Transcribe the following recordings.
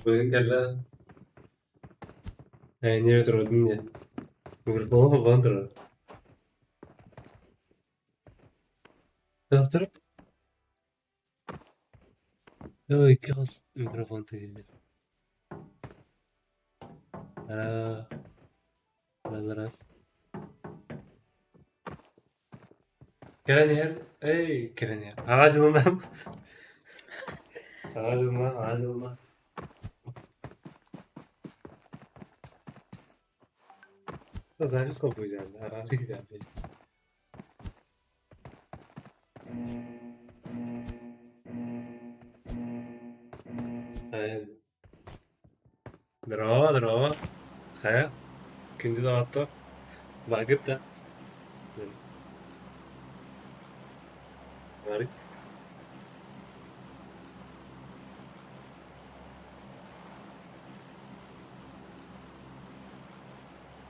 Бүгүн кэллэ Эйиэнэ турабын диэн микрофону холбоон турар. Туох Икки хос микрофон тигиллэр. Раз. Кэлэн иһэр, эй, кэлэн иһэр. Аҕа дьылынан Аҕа дьылынан, аҕа дьылынан. Запись холбуйдаан, Здорово, здорово. Хайа, күндү доҕоттор, бааргыт да? Баарый?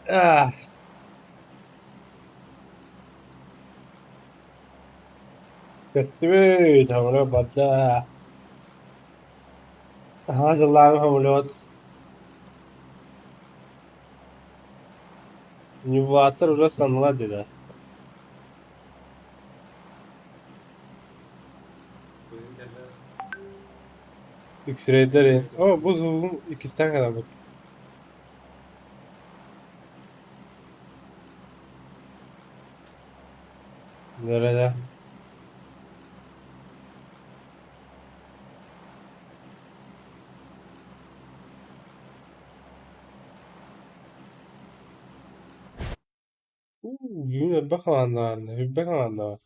Ah, Көттүбүт, самолет барда. Саҥа дьыллааҕы самолет Ньурбалааттар уже санныла диэтэ. X-рейдэр О, бу звугум иккистээн кэлэбит. Нөрэлэ. Уу, бүгүн элбэх хааннаан, элбэх хааннаан.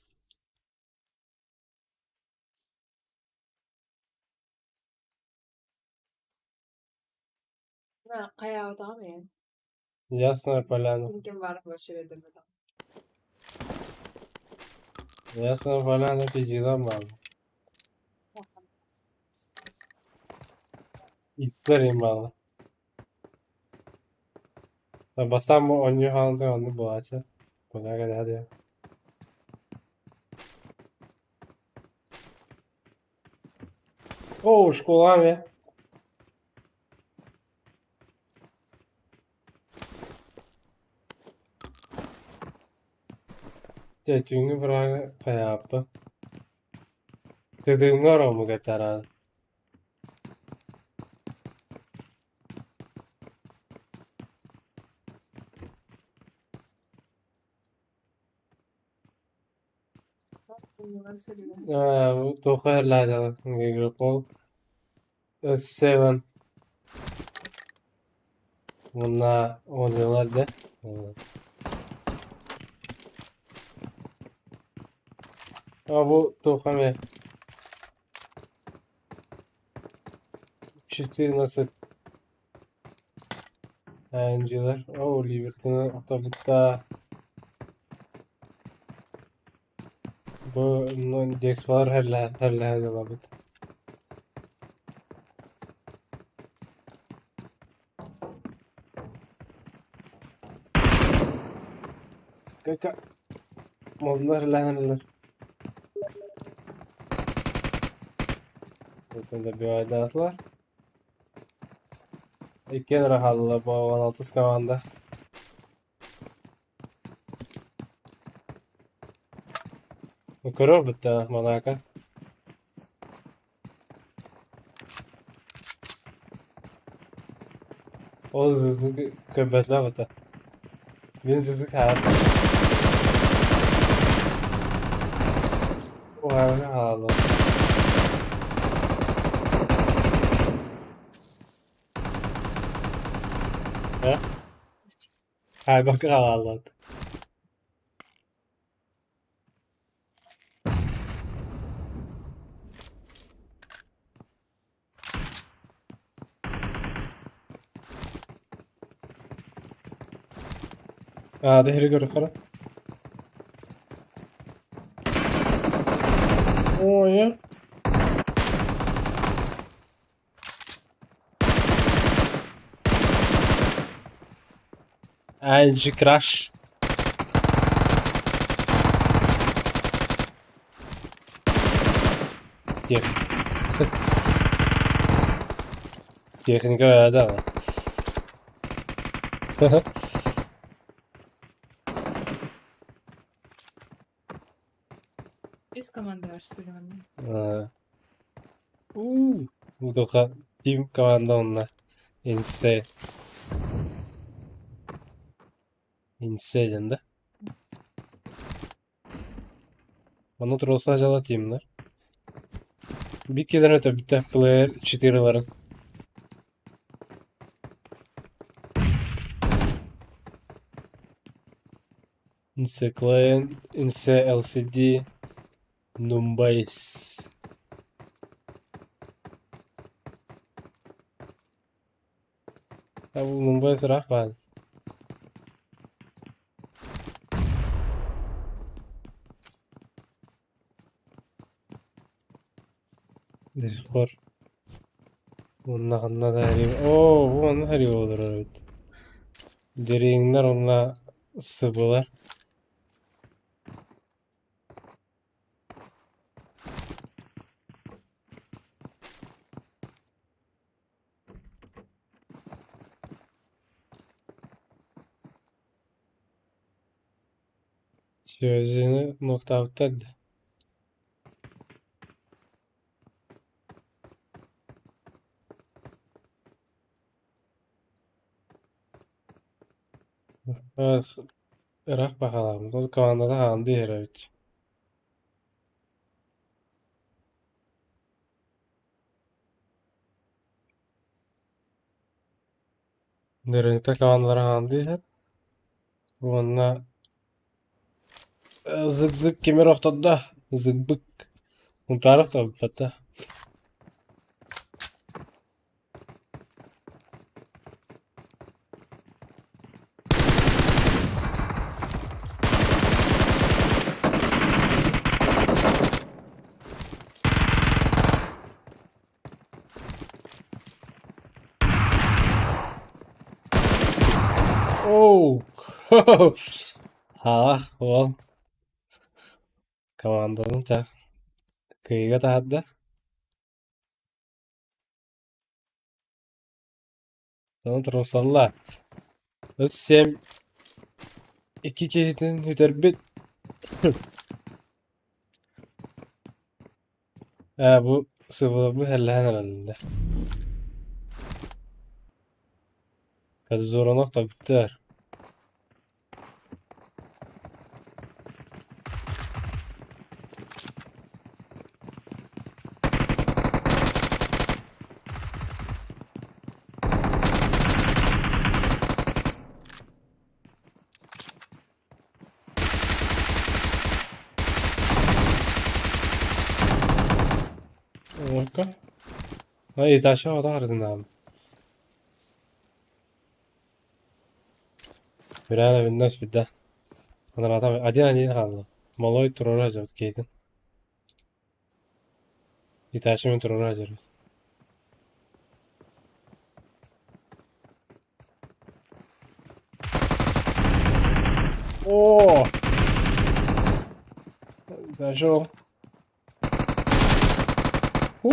Хайаабатаҕым ээ. Ясная поляна. Ким баар вообще өйдөммөтөх. Ясная поляна пиздила мам. Иттэр имала. Бастаан оонньуу хаалан оннук буолааччы. Кунаага кэлээри. Оо, школа эмиэ. Дьэ, түүҥҥү бырааҥы хайааппын. Тыгыҥҥа ороммук этэ Туохха иһиллээтэҕин Seven уонна оонньуулар дьэ А бу туохха эмэ 14 Angela о Ливертоны отобутта бу Дексфалар херлэһэн ылабыт. Кака Моллар херлэһэн ылар. Оттон добивайдаатылар. Иккиэн эрэ хааллылар бу 16 команда. Көрөр бытта Монако. Ол звезданы көрбөтүлэр быта. Мин звезды хаалла. Уһаабына хаалла. Э? Хаайбакка хааллат. Аа, det här Оо, yeah. Angie Crash. Диэн. Техника бэйэтэ. Үс команда бар сүрэҕинэн. Уу, Удоха team команда онно. Инсе. Инсе диэн да? Ону туруорса дьала teamнар. Бик кэлэн өтөбүттэ player 4-ларын. Инсе Client, Инсе LCD, Numbase. Бу Numbase ыраах баар. До сих пор уонна ханна да Оо, бу манна хэрий олорор эбит. Дириҥнэр уонна сыбылар. Сүөзүнү нуктаабыттар да. Ыраах баҕалаабыт, ол команданы хаанды иһэр эбит. Нөрүҥтэ командалара хаанды иһэр. Уонна зык-зык кимир охтордо, зык-бык. Унтаар охторбута. Оу! Хаах, уол. Команданы та кыайыыга таһаарда. Ону туруорсаллар. Үс 7 икки киһитин сүтэрбит. Ээ бу сыбыларбыт эллэһэн эрэллэр. Кадзуронов тобуктар. Ока. Ай, этажа отаарынам. Бирана биннас бидда. Анарата один один хаалла. Малой туруора сылдьыбыт киһитин. Итааччы мин туруора сылдьар эбит. Оо! Дошел. У!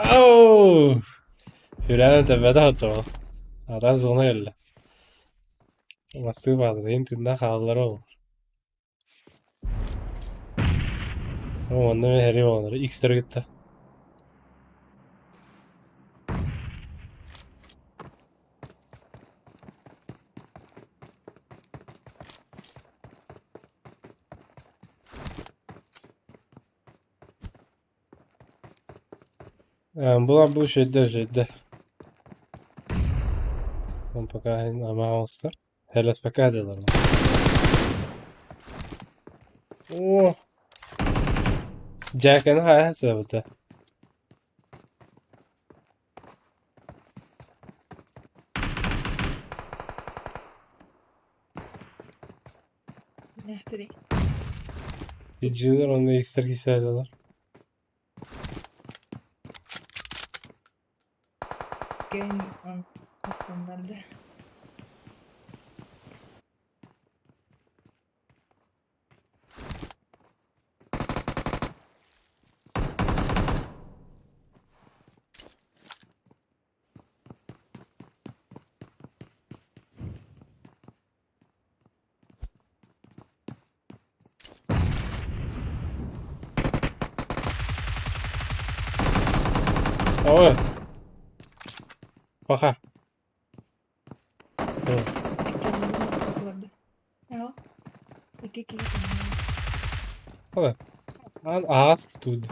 Ау! Үрэн тэбэтэ хотоо. Араас зона кэллэ. Мастыы баатата иһин тыыннаах хааллара ол. Онно мин хэрий оҕолору X-тары кытта. Була бу үчүгэйдэр үчүгэйдэр. Он пока амаҕастар. Хэлэспэккэ дьыллар. Оо! Дьээкэни хайа сылдьыбыта. Нехтери. Дьиэлэр уонна истэр кисээлэлэр. Game on соннарда. Ой. Пока. Аҕас тутууда.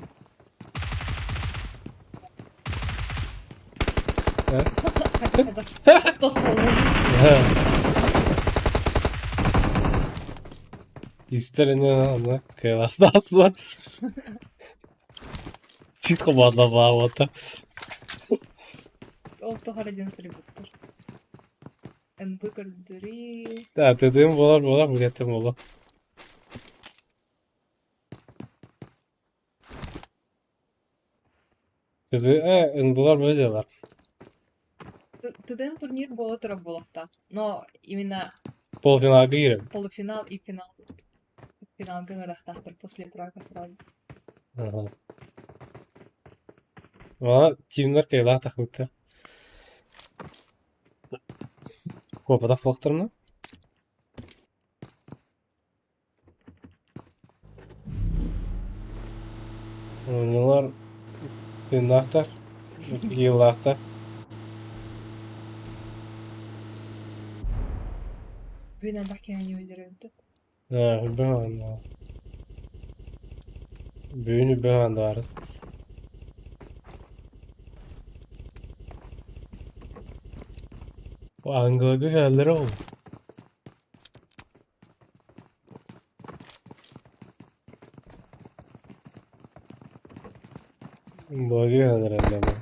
Истэринэн аны кыалаахтаасылар. Чит командалаабыта. Ол тухары диэн суруйбуттар. НБ көрдөрүү. Да, тыдыым буолар буолар билетим буолуо. Тыды НБлар бу дьалар. ТДН турнир буола турар буолуохтаах. Но именно Полуфиналга киирэн. Полуфинал и финал. Финалга ыҥырыахтаахтар после брака сразу. Ага. Ма тимнер кыайылаах тахсыбыта. Куоппатах буоллахтарына. Оонньуулар тыыннаахтар, киһилаахтар. Бүгүн элбэх киһи оонньуу Бөҕө Бүгүн бөҕө баар. Англияга кэллэр ол. Благы кэллэр.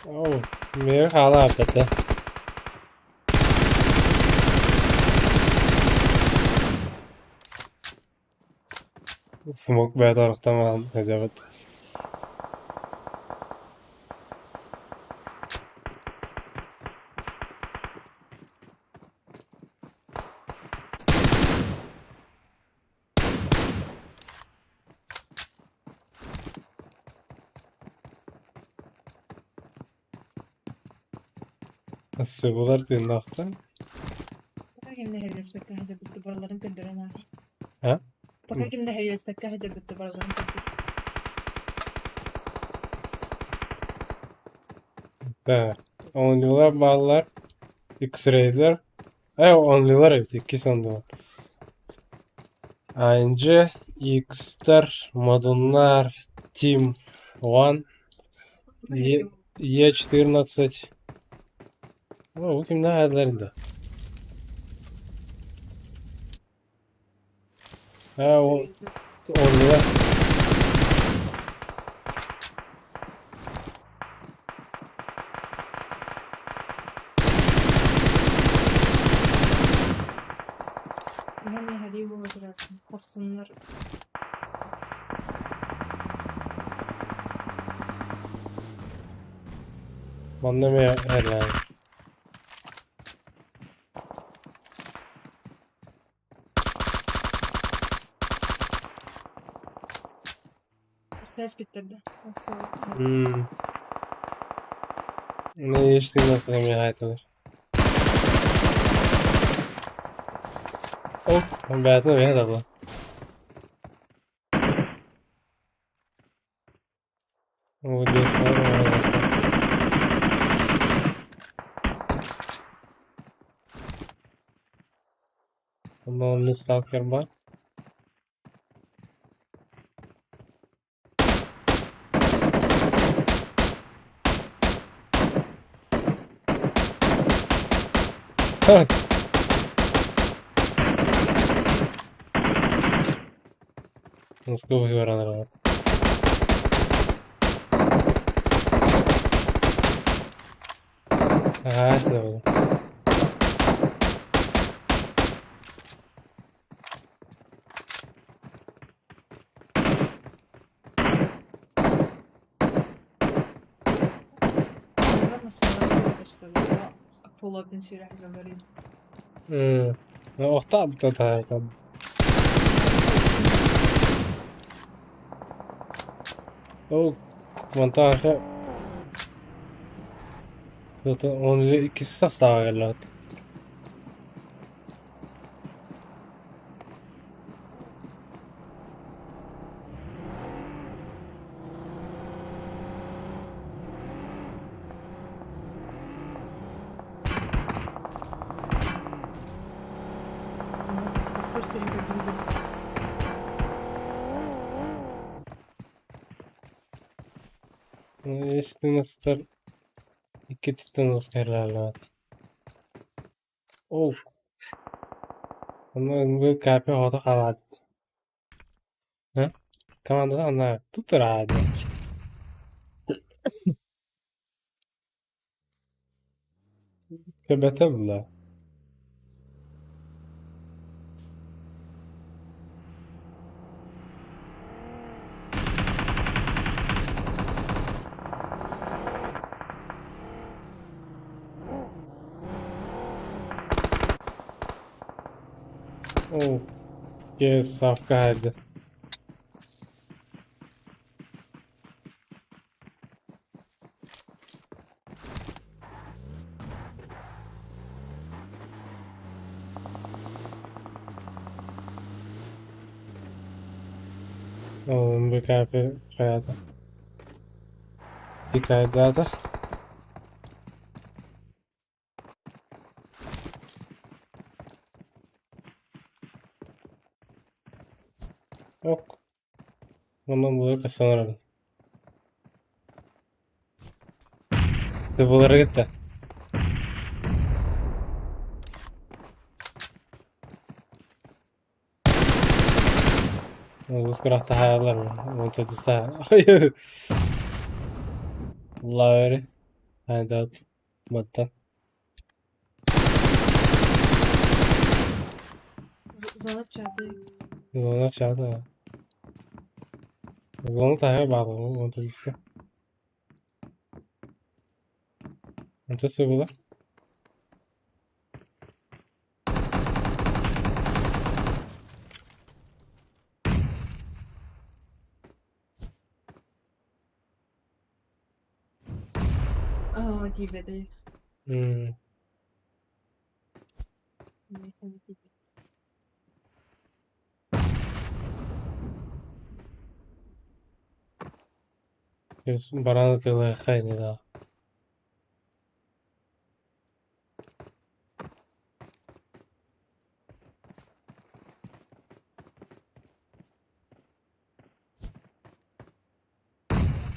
Оо, миэхэ хаала ааттата. Смок бэйэтэ орохтомаан сылдьабыт. Сыбылар тыыннаахтар. Пока ким да хэрэлэспэккэ сылдьыбыт барыларын көрдөрөн аах. А? Пока ким да хэрэлэспэккэ сылдьыбыт барыларын көрдөрөн. Да. Only'lar бааллар, X-ray'лэр. Only'лар эбит, иккис only'лар. ANG, X-тар, Модуннар, Team One, Е14. О, бу кимнээх аадыларын да? А, only'лар. Төһө миэхэлии буола турар, хорсуннар Манна эмиэ эрлээн. Сээс бүттэрдэ. Не ешсин эмиэ хаайтылар. О, бэйэтин эмиэ табла. О, здесь Онно сталкер бар. Так. Москву баран эрэр. Аа, массыына что full open сүүрэх дьоллорун. Охтаабыта. Ол монтажа он иккис састааҕа кэллэҕит. Оппор сирин көрдүм. Истинастар икки тутунус кэллэҕит. Ол онно капе оҕото хаалаабыт. Командата ханна туттараа диэн. Кэбэтэ булла. О, Ставка хайда. Ол БКП хайата. Хикайдаата. Ок. Онон булар кассанар. Ты булары кетті. Олус кырахтаһаалар онто туста. Лавери. Айдат. Батта. Зона чаты. Зона чата. Зона таһа баҕа онто туста. Онто сыбыла. Аа, тиийбэтэ. Баран тылы хайны да.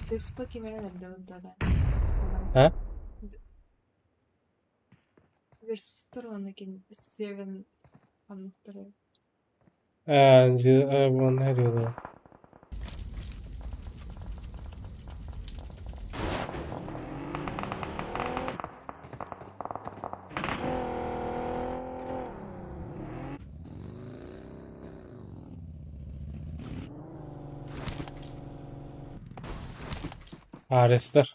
Деспо кимэрэ да. А? Версустар уонна кин Seven ханныктары. Аа, буон хэрэг. Арестер.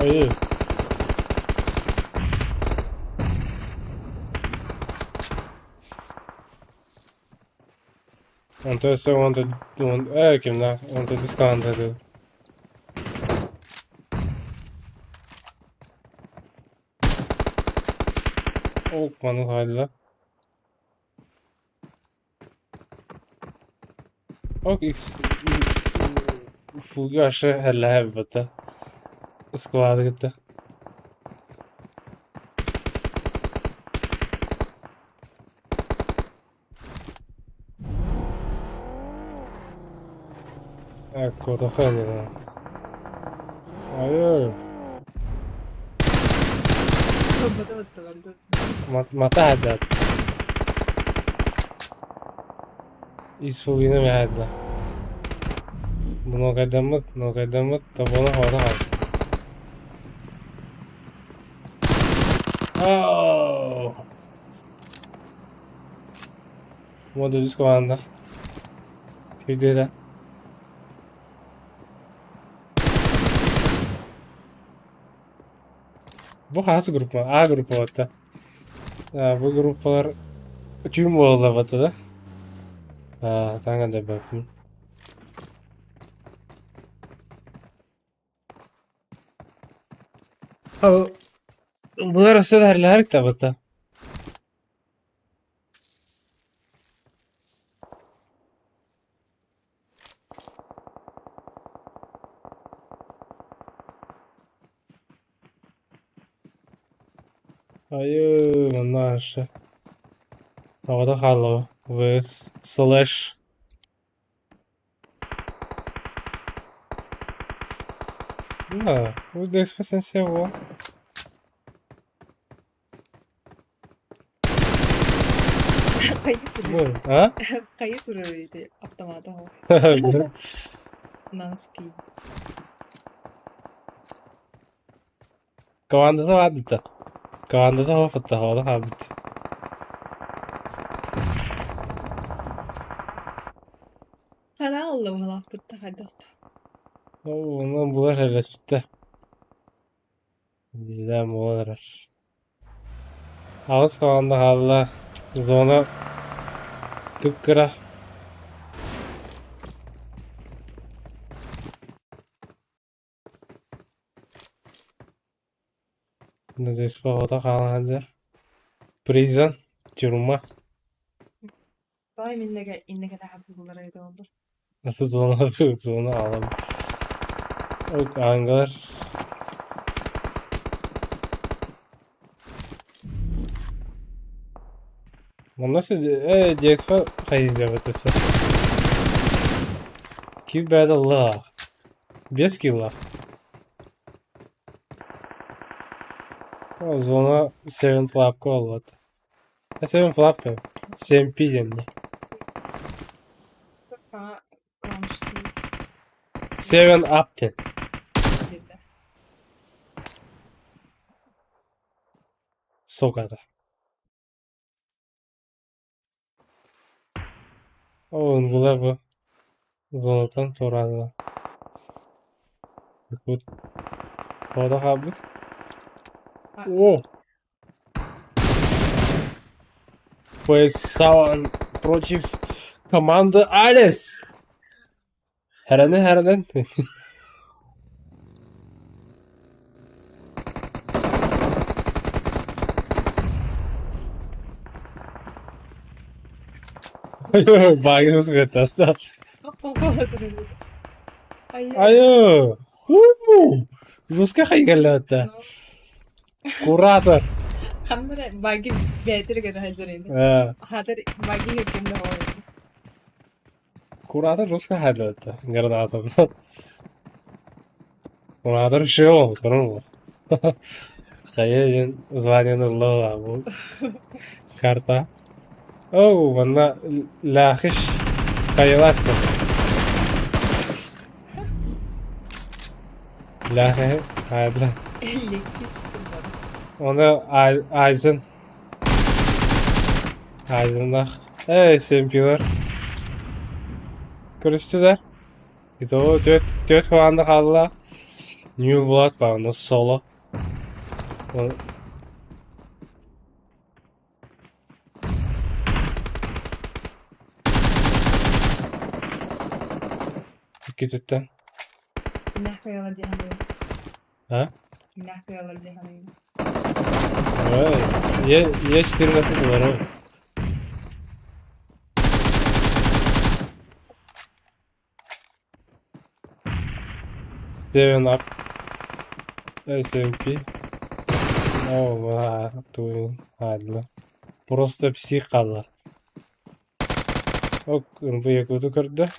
Ой. Онто се онто он э кимна онто дискант это. Ок, маны хайда. Ок, X фугашы хәлләһә бата. Склад гитте. Ecco, тоханина. Айы. Мата хәддәт. Исфугина мәһәддә. Бұны қайдамыт, табаны хавада қал. Oh! Модуль команда. Күйдеді. Бу хас группа? А группа батта. Бу группалар түүн буолла батта да? Таҥа да бэппин. Булар өссө да хэрлэһэрик да батта. Айыы, манна аша. Тоҕото хааллаҕа. Вс слэш. Да, УДС-сенсево. Хайы турар. А? Хайы турар ити автомата ho. Наски. Командата баадыта. Командата хоффата хола хаабыт. Хара олломалаахпытта хайдах. Онон булар элэспитэ. Биирдээн буолан эрэр. Аҕыс команда хаалла. Зона кып-кыра. Надеюсь, оҕото хаалан сылдьар. Призон, тюрьма. Бай миннеге иннеге таһаарсыллара оллор. Зона, зона аҕалан. Ангар. Манна детство хайдьабытысы. Ким бэйэтэ ыллаах. Биэс кило. Зона Seven Flap-ка буолбат. Seven Flap да Seven P диэн дии. Саҥа кранчтыы Seven Up диэн. диэтэ. Сука Ол бу зонаттан туораатылар. Якут. Тоҕо хаалбыт? О! Фейсалан против команды Алис! Хэрэнэн хэрэнэн. Баайын кытта. Айыы! Уу! Жестко хайгалата. Куратор. Ханнара баги бээтир гына хазарин. Хатар баги хеккинде хоой. Куратор жестко хайгалата. Гранатом. Куратор шоу, көрөн Хайа диэн званиены ылла бу карта. Оу, манна Ляхиш хайаласка. Ляхи хайдла. Лексис курбан. Оны Айзен. Айзеннах. Эй, SMP-лэр. Көрүстүлэр. Итого төрт төрт команда хаалла. New Blood баҕана соло. Икки өттүттэн. Кимнээх кыайалар дии саныыбын. А? Кимнээх кыайалар дии саныыбын. Ой, Е14 олорор. Seven Up. SMP. О, туин хаалла. Просто псих хаалла. Ок, бу якуту көрдө.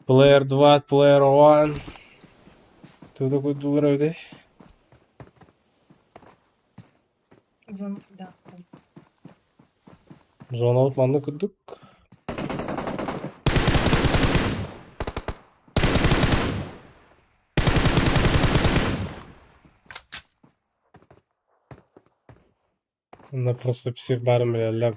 Player 2, Player 1. Туду куддулар эбитий. Зон, да. Зонабыт манна курдук. Онно просто псих баарын билэллэр.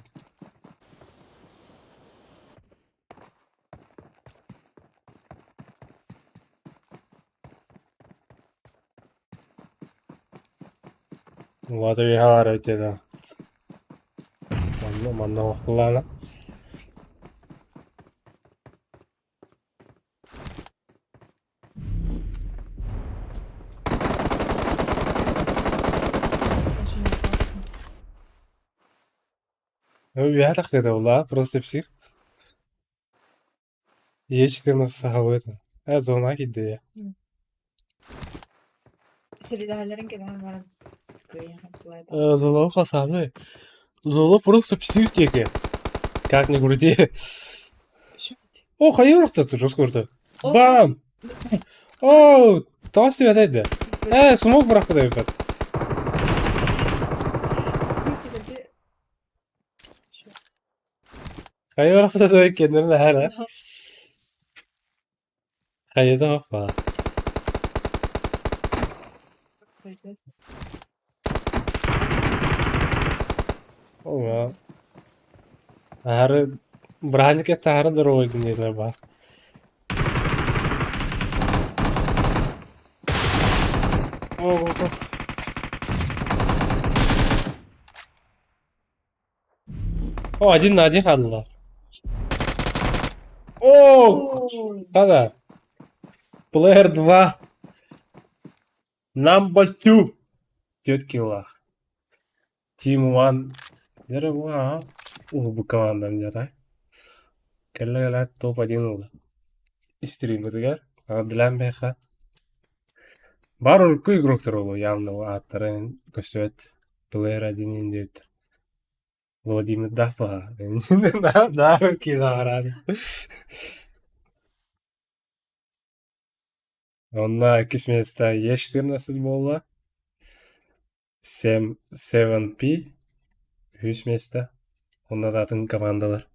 Улаата үөһэ баар эбит да. Манна манна охлана. Очень опасно. Үөһэ тахсыата буолла, просто псих. Е14 сахалыы. Зона киирдэ. Сиридэһэллэрин кэтэһэн баран кыайан хапсыбата. Зона хасаны. Зона просто псих диэки. Как ни крути. О, хайыр ты жестко урта. Бам! О, тас түбәтәйді. Смок бырахпыт эбит. Хайыр бырахпыт кеннерин әһәр. Хайыда хаппа. О, Ары браник это ары здоровый гнезда ба. О, о, о. О, один на один хаалла. О, хада. Player 2. Number 2. Түөрт киллаах. Team 1. Дere bu ha. Бу командан дьэ Кэллэ кэлээт топ-1 ылла. Стриммытыгар аҕалдылаан биһиэхэ баар урукку игроктар буолуо явно ааттара көстүбэт Player 1 диэбиттэр. Владимирдаах баҕа наар киинэҕэ Онно иккис миэстэ Е14 буолла, 7P үһүс миэстэ, онно да атын командалар.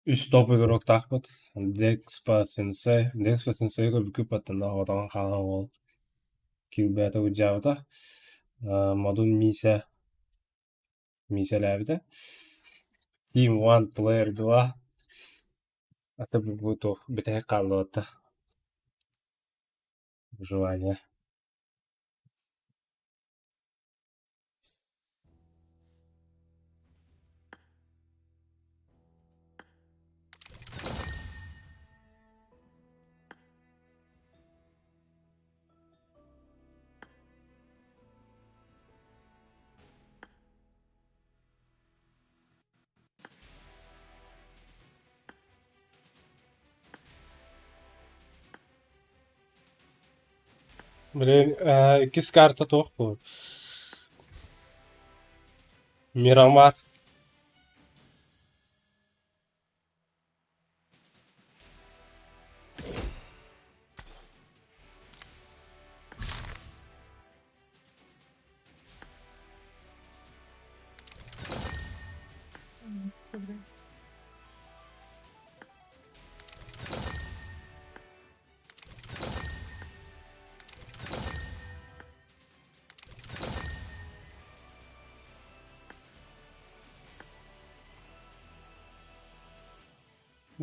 Үс топ игроктаахпыт Dexpa Sensei, Dexpa Sensei көрбүккүт баттанна оҕотоҕун хаалан уол киирбээтэ угдьаабыта Модун Миисэ Миисэлээбитэ Team One Player 2 ата бу туох бүтэһик хааллыбатта выживание. Блин, иккис карта туох буолуой? Мирамар.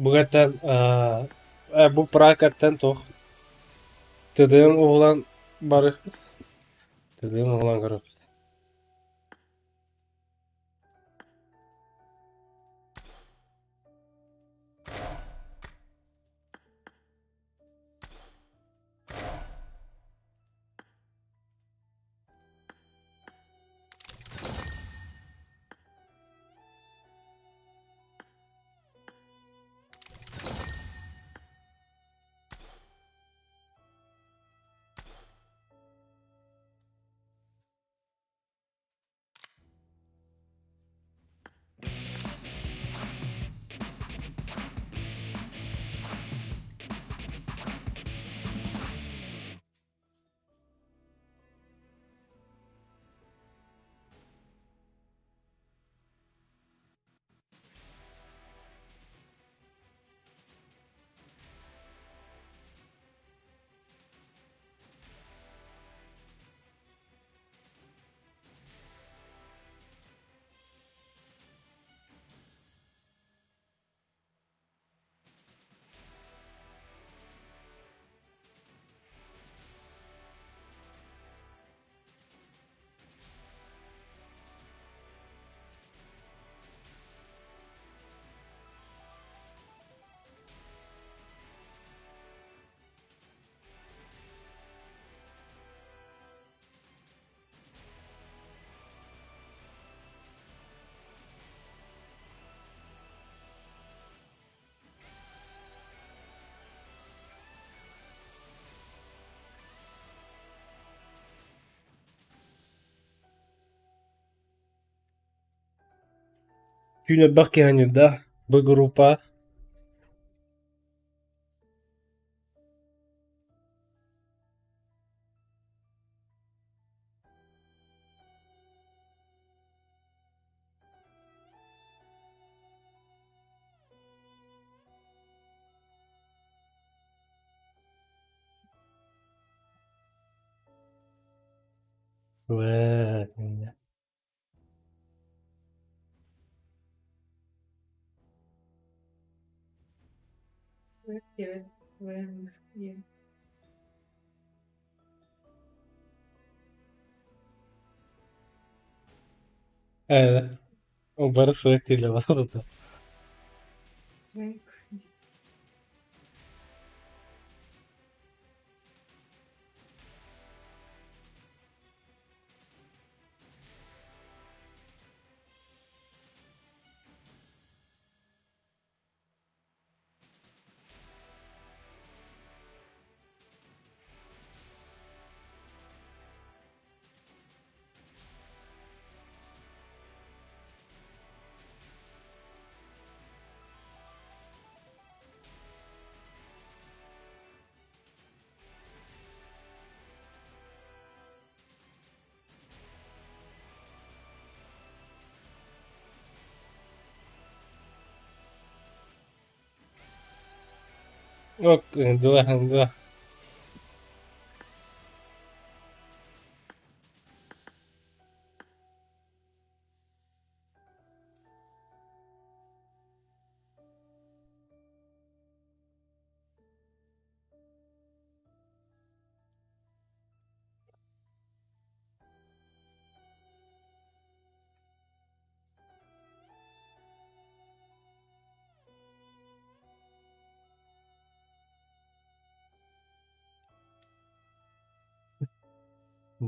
Бу бу пракаттан туох ТДМ уһулан барыахпыт. ТДМ уһулан көрөбүт. Түүн элбэх киһи анньыйда. Бу группа Бары суох дииллэр. Два, два.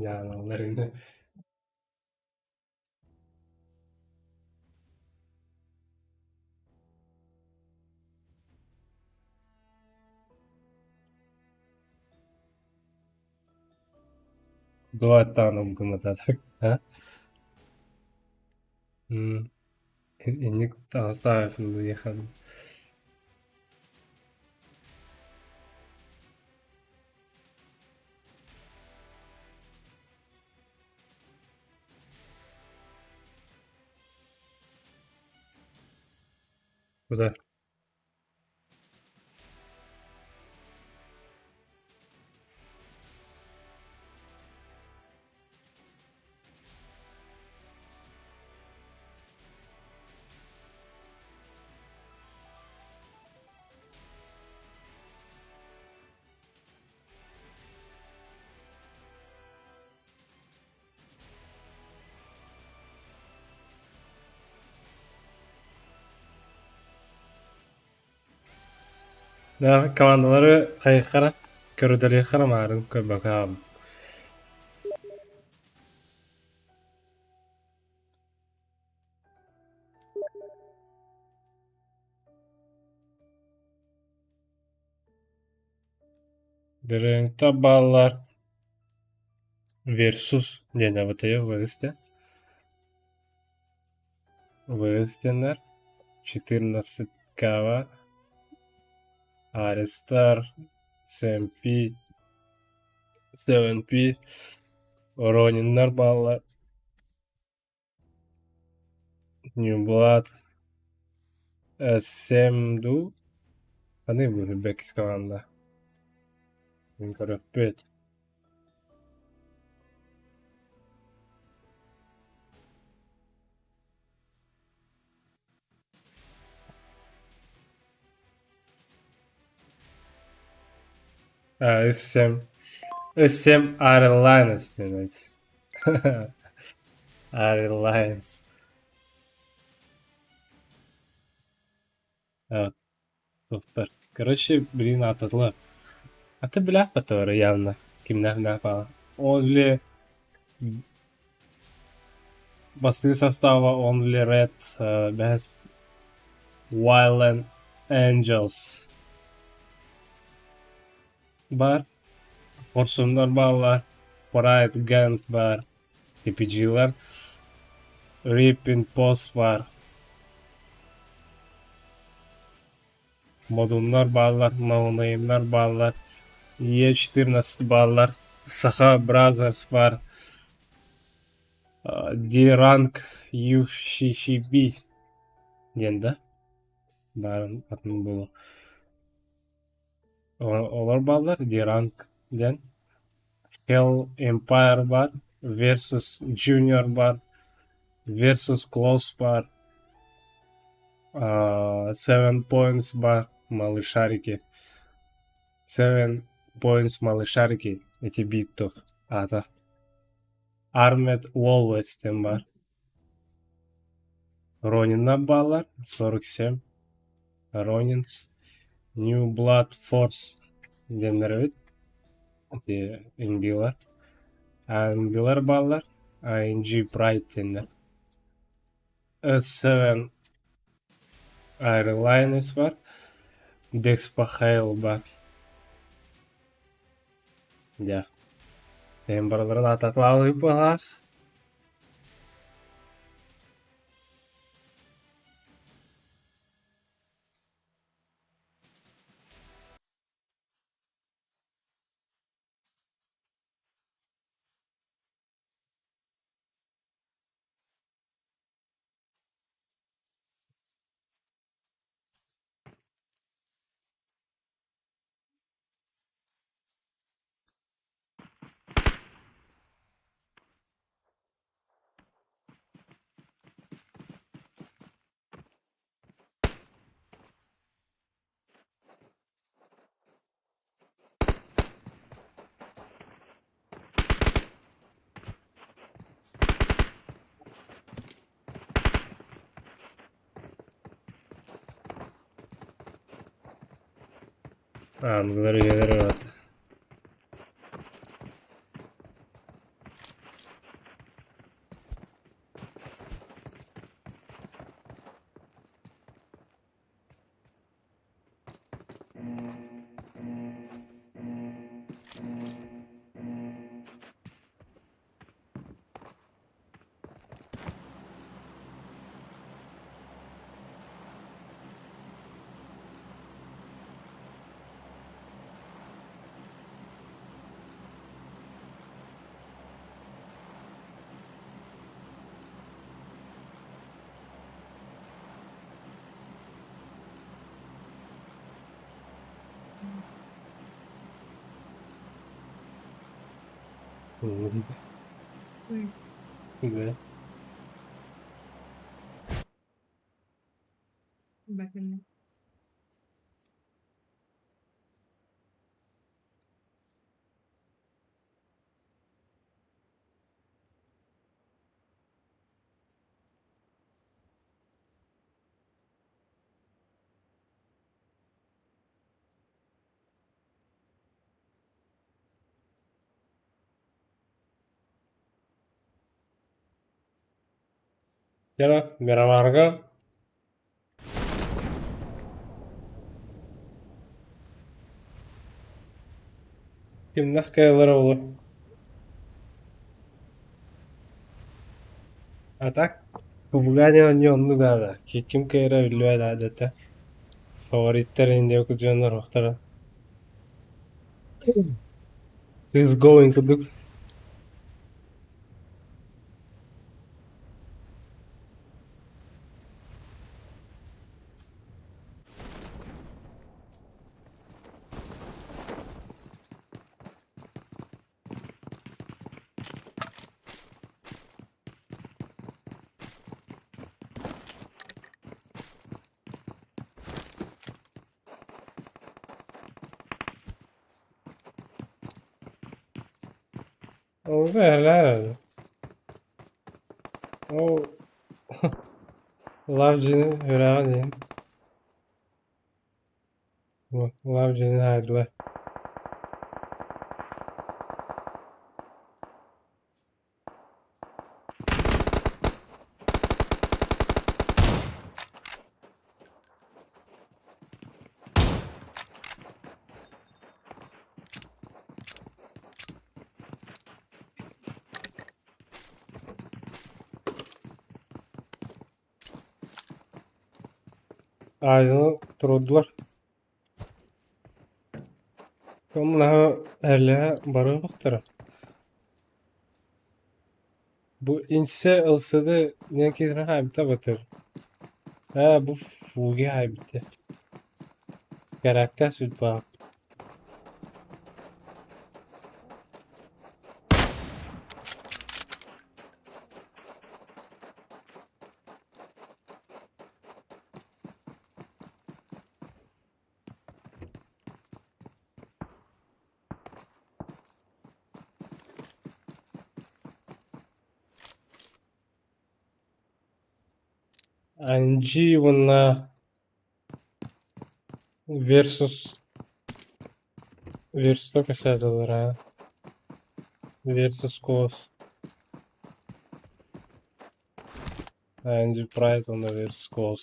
Дьаалаларын Дуоттаан гыммата а? Инник таҥастаах ехал. Куда? Командалары хайыххара көрүдэлиэххара маарын көрбөкөм. Бөрөҥтө бааллар Versus диэн абытайы вывести. Вывестиннэр 14 кава Аристар SMP 7P Ворониннар бааллар Ньюблат SM дуу Аны бэкис команда Мин көрөппүт. SM SM Airlines диэн эбит. Airlines. Туохтар. Короче, блин, аатырла. Аты билээхпэт явно. Кимнээх билээхпэ. Only Бастакы састааба Only Red бэһис Wildland Angels баар, Хорсуннар бааллар, Pride Gang баар, TPG-лар, Ripping Post баар. Модуннар бааллар, ноунеймнар бааллар, Е14 бааллар, Саха Brothers баар, D-Rank UCCB диэн да баарын атын буолуо. Олор бааллар D-Rank диэн. Hell Empire баар, Versus Junior баар, Versus Close баар, Seven Points баар, Малышарики. Seven Points Малышарики ити биир туох аата. Armed Always диэн баар. Рониннар бааллар, 47. Ронинс, New Blood Force диэннэр эбит. Ити NB-лар. AMG-лар бааллар, ANG Pride диэннэр. S7 Airlines бар, Dexpo Hail бар. Дьэ, эн барыларын аататлаалыйбалаах. Аныгылар үйэлэр ыраатта. Да. Bakın. Дьэ, Мироварга кимнээх кыайаллара буолуой? А так Кубугани оонньуу оннук аата, ким кыайара биллибэт аата Фавориттар иһин диэки дьоннор охторо Is going курдук. Ол бэһэлээр Ол Love дьиэни үрэҕин иһин Love дьиэни хаайдылар. Аайыны турдулар. Онно элэ барыахтара. Бу инсэ ылсыды не киирэн хаайбыта батыр. Ээ бу фуги хаайбыта. Кэрээктээх сүрдээх. Анжи уонна Versus Versus кэпсээтилэр Versus Cos Angie Pride уонна Versus Cos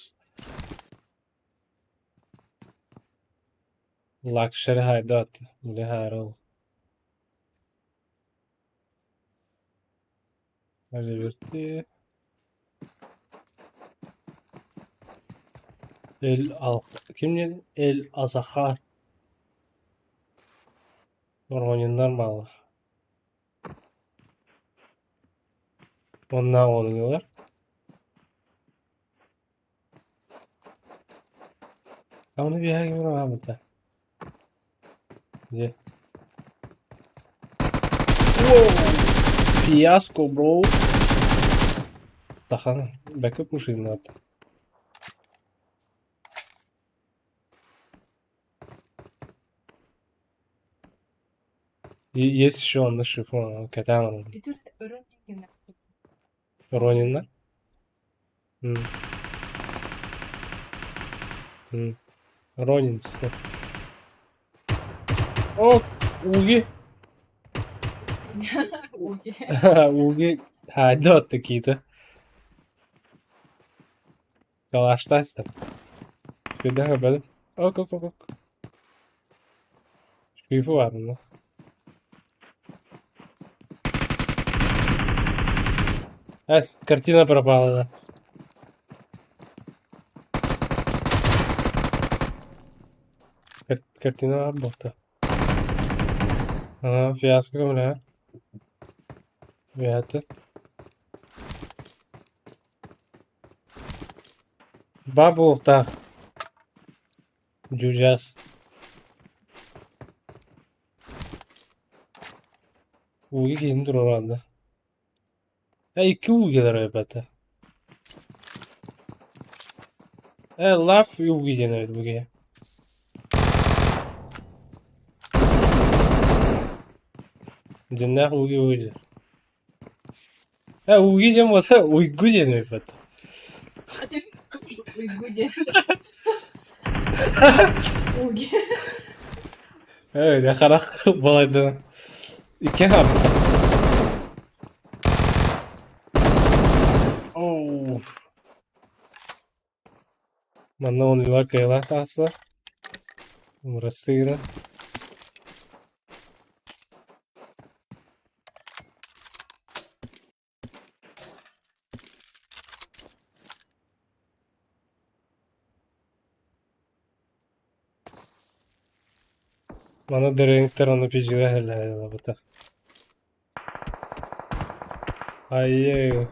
Luxury хайдат Билэ Liberty El Al ким диэн El Azahar Ворониннар бааллар. Уонна оонньуулар. Аны биһиги аһаабыта. Дьэ. Фиаско, бро. Тахан, бэкэ пушинат. Есть еще он шифон, кэтэн Ити өрөн кэмнэ Ронинна. М. М. Ронин О, Уги. Уги. Уги хайда такие-то. Калаштайся. Куда бэл. Ок, ок, ок, ок. Шкафы ладно. Эс, картина пропала, да. Картина работа. Ага, фиаско көмөлөһөр. Үөһэттэн. Баа буолуохтаах. Дьудьаас. Ууга киһини туруораҕын да. Э икки уу кэлэр эбэтэ. Э лав ууга диэн эбит бу киһи. Дьиннээх ууга ууга диэн. Э ууга диэн буолта уйгу диэн эбит. Уйгу диэн. Уги. Э дэ харах балайдан икки хааппыта. Оу. Манна оннулар кыайылаах таҕыстылар. Мурастыгына. Маны дырыҥтар ону пидьигэ иһэллэһэ Айыы.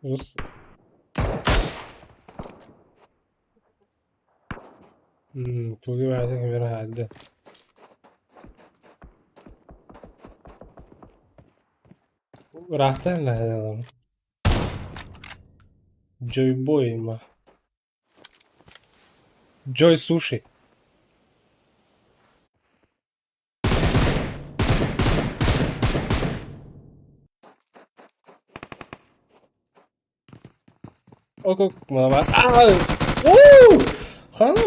Ус. Тугу баҕайытын кимиэрэ хаалда. Ыраахтан иһэллэһэ Джойбой ма. Джой суши. Ок Аа! Уу! Хана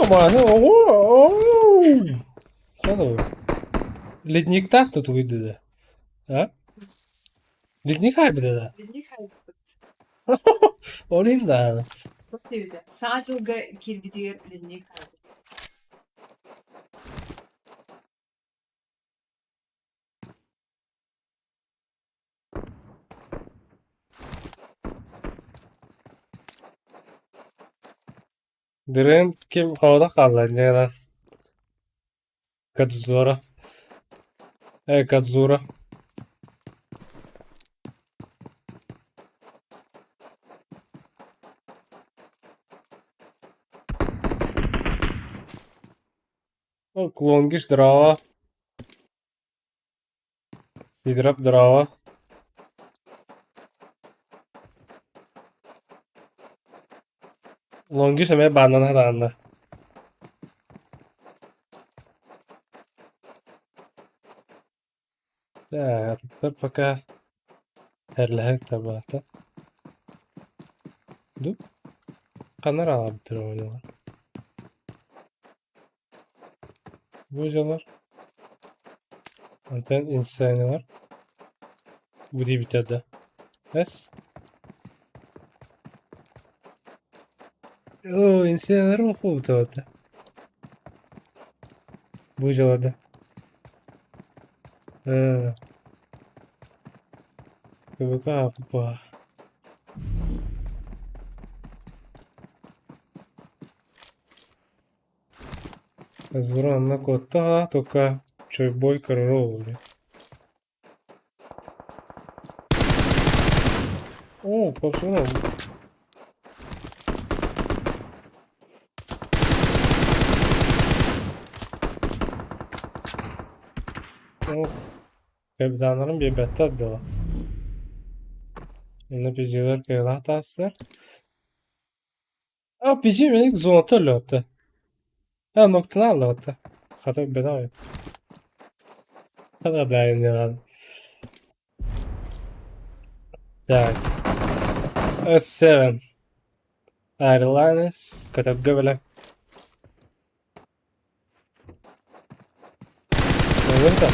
Хана. Ледниктаах да тугуй да? А? Ледник хайбыта да? Ледник хайбыт. Олин да. Саҥа дьылга киирбитигэр ледник хайбыт. Дырын ким хоҕото хаалла инньэ гынан. Кадзора. Кадзура. О, Клонгиш, здорово. Играп, здорово. Лонгиш эмиэ бааннан хатаанна. Так, пока тэрлэһэр табаата. Ду? Ханна аҕалбыттар оҕонньолор? Бу дьоннор Онтон инсценалар бу диэбиттэр да Эс Оо, инсценалар бу Бу дьыларда. Э КВК Звура кота, только чойбой король. О, пошел. О, капитаннарым биэрбэттэр дылы. Онно пизилэр кыылаах таастар. А пизи мени зоната өлөөттө. А ноктана өлөөттө. Хата бэдэ Хата бэйнэ. Так. S7. Airlines. Көтөргө бэлэм. Өлөрдө.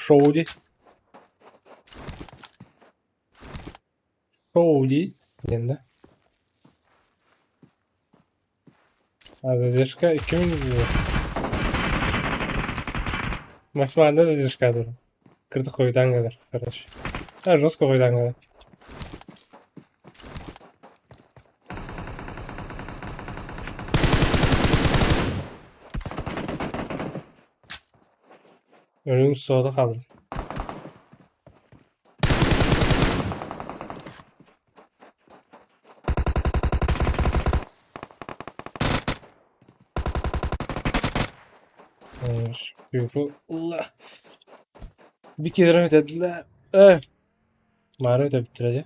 Шоу дии. Шоу дии диэн да. А задержка 2000 Максимальная задержка дур. Кырдык хойутаан кэлэр, короче. А, жестко хойутаан кэлэр. Өлүҥ суота хаалла. Bir kere ödediler. Eh. Mara ödebittiler ya.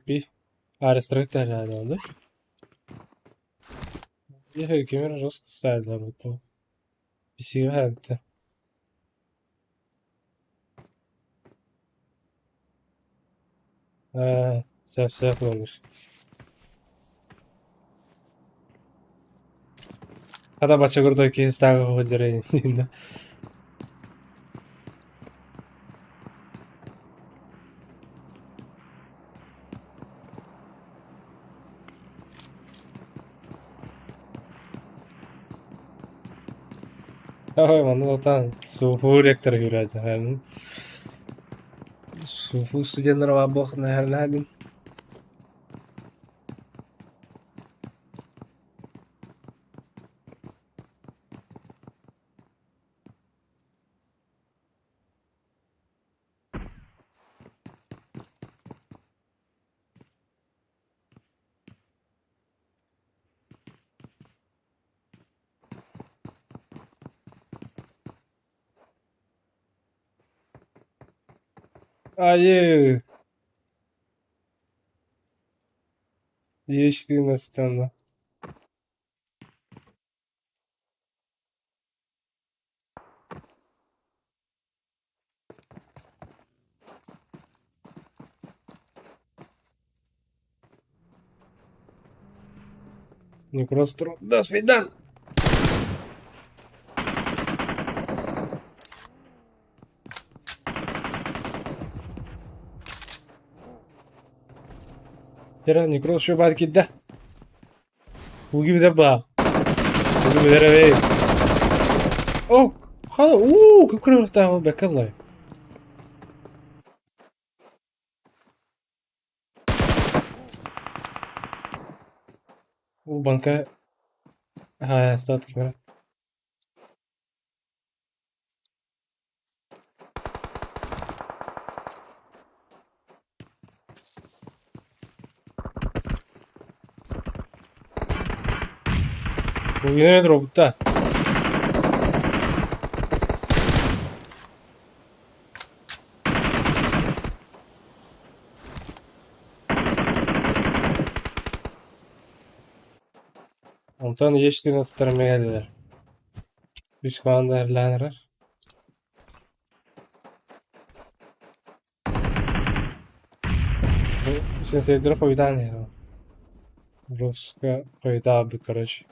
Bir арестовать herhalde. Кемер жестко ставили об Бисигэ Ээ, сөп сөп буолбут. Хата бачча курдук киһи ыстааҕы сылдьар иннинэ. Ой, манна сатаан СУФУ ректора күүрээччи. СУФУ студеннара баар буоллахтарына Айыы! Иэстиин астана. Некростро. До свидания! Кира, некроз еще баар киирдэ. Уги билэр баа. Уги билэр эбэй. О, хала, уу, күп-күрүөхтээх бэккэ ыллай. Уу, банка хаһаайыстыбата кимэрэ. Уйунан робута. Онтон ешкин сытар мээлилэр. Үс команда эрлээн эрэр. Сенсейдері хойутаан иһэр. Жестко хойутаабыт, короче.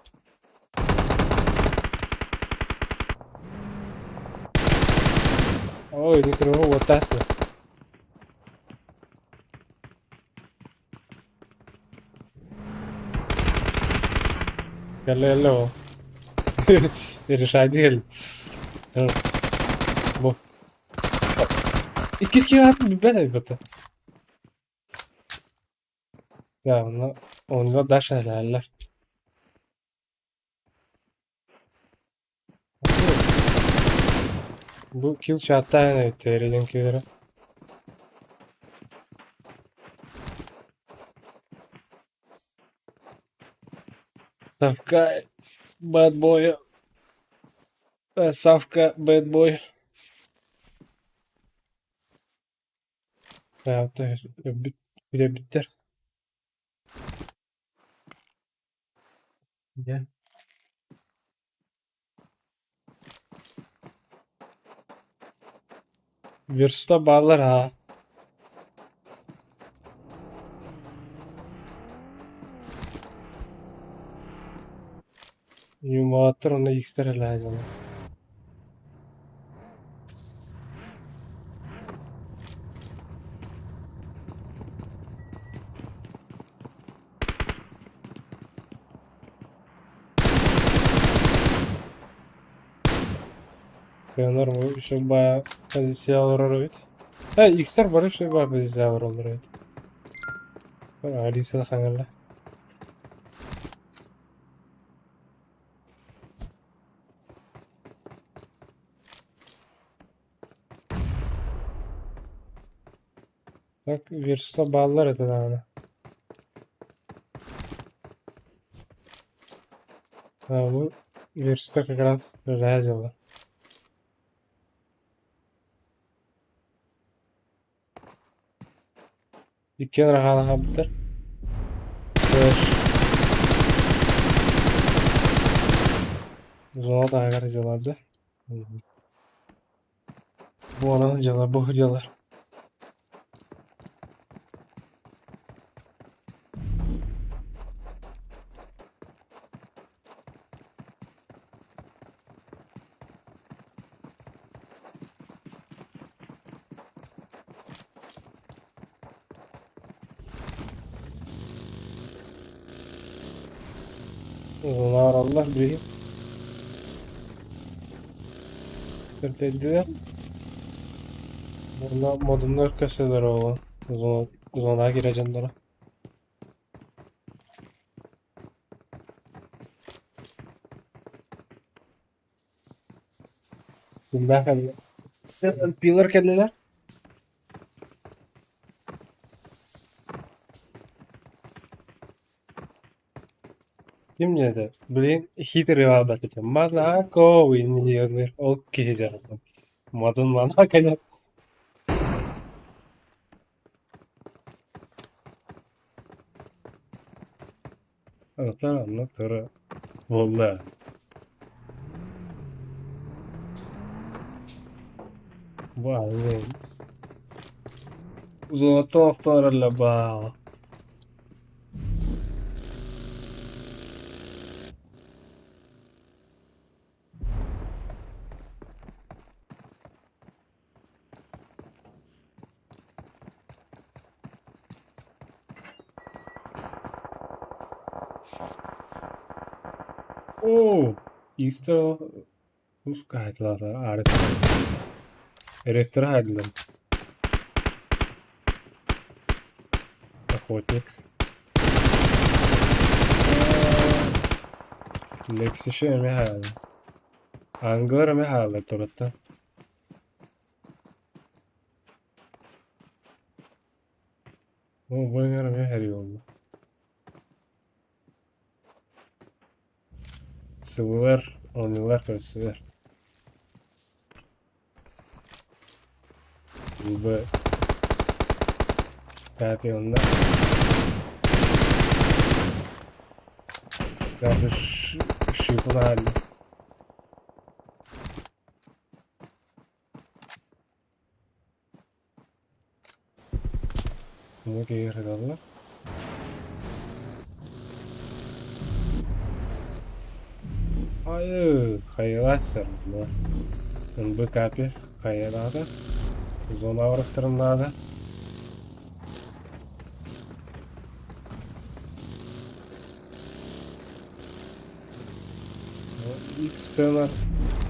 Ой, никого уоттаасы. Кэллэ кэллэ ол. Решайдыы кэллэ. Бу. Иккис киһи аатын билбэт эбит. Да, онно онно Даша элээллэр. Бу килл чаттаан эбит эриден киирэ. Савка Bad Boy. Савка Bad Boy. Өлбүттэр. Дьэ. Верста бааллар аа. Юмааттар онно иистэр элээн Кыанар еще баа позиция олорор эбит. Э, икстэр бары еще баа позиция олороллор эбит. Алиса хаҥалла. Так, верста бааллар этэ даҕаны. А, бу верста как раз үлэлэһэ дьылла. Иккиэн хаалаһабыттар. Зона таһыгар дьыларды. Бу онон дьыла бу дьылар. Улаараллар билигин. Көрдөйдүлэр. Уонна модуннар көсөлөр оҕо зонаҕа киирэ дьонноро. Кимнээх кэллэ? Пилар кэллилэр. Ким диэтэ? Блин, хитрый баалбат этэ. Монако уйньуоннуур ол киһи дьаһаллан. Модун Монако диэн. Оттон оннук тура буолла. Бу аҕай Золотой охторолло баал. Оо, Иста Ускайтла арыс. Рефтер хайдылар. Охотник. Лексиши эме хаалла. Англар эме хаалла тураттан. О, бу эҥэр эмиэ хэрий буолла. Сыллар, оонньуулар көрсүлэр. Б. Пятый онно. Пятый шифр. Многие ыҥыраллар. Айыы, хайалаах сэр НБ капи хайалаата зона орохторун наада. Икс сцена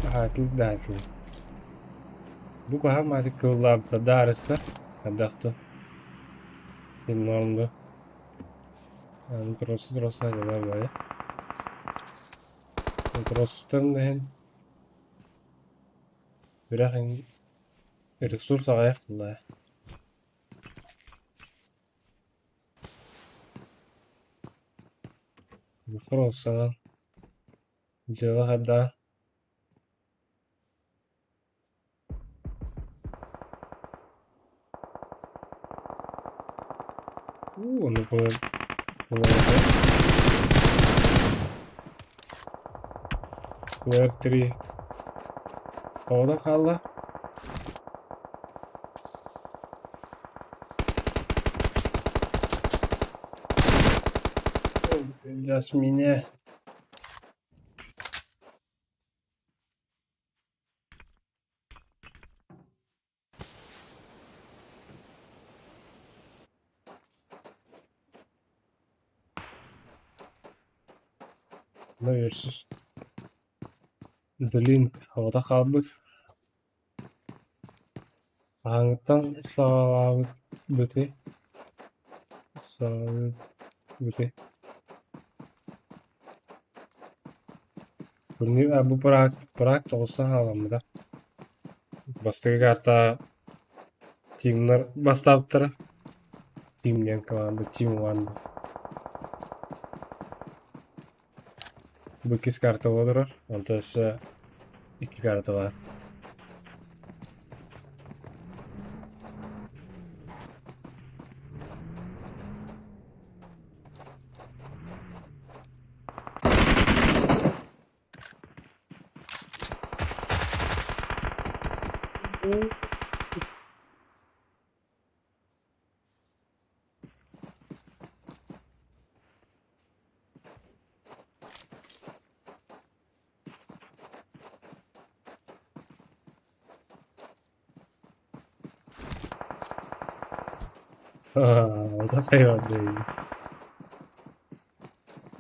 аһаатыл даатыл. Бу куһаҕан мааты кыыллаабыта даарыстар хайдах да иннорм да тросу троса дьонор Тросуттан да иһин үрэх ресурс аҕыйах буолла. Тросанан дьыала хайдаҕа. Уу, ону Player 3 Оҕото хаалла. Жасмине. Версус. Блин, оҕото хаалбыт. Хаһааҥҥыттан саҕалаабыт быты? Саҕалаабыт. Турнир бу Праг, Праг тоҕуста хаалламмыта. Бастакы карта тимнар бастаабыттара. Тим диэн команда, Team One. Бу иккис карта олорор, онтон өссө икки карта баар. Аа,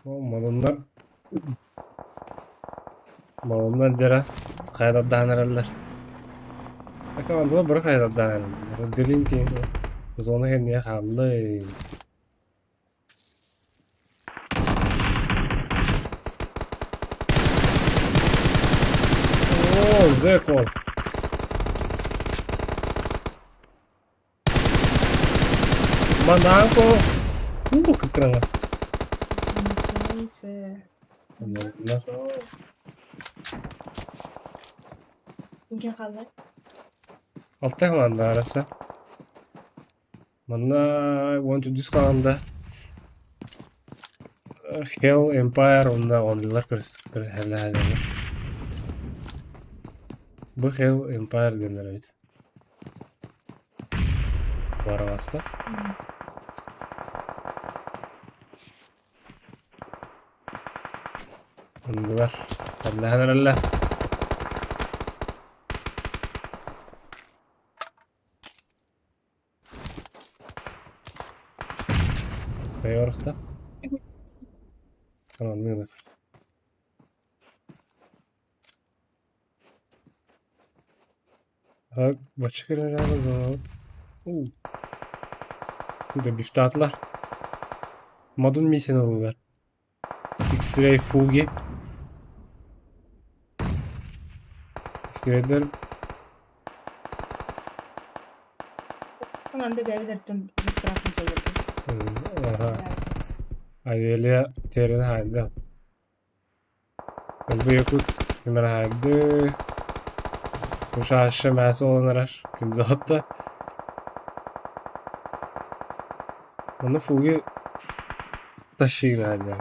Малыннар Малыннар дьэрэ хайдардаан эрэллэр. Командалар бары хайдардаан эрэллэр. Дилин зона кэннигэ хааллай. Оо, Зекол. Монако. Ну, как рано. Солнце. Кимҥэ хаалла? Алта команда араса. Манна 1 команда Hell Empire уонна оннулар көрсүһэллэр. Бу Hell Empire диэннэр эбит. Барабаста. Оннулар ханнаһан эрэллэр. Хайа орохто? Маннык. Бачча Бифтаатылар. Модун миссияны ыллылар. X-ray Fugi. X-rayдер Команда бэйэбититтэн дискрахын чалырды. Авелия терен хайды. Бу якут кимэр хайды. Ушашы мәс олонарар. Күндү отта. Оны Фуги ташыйын хайды.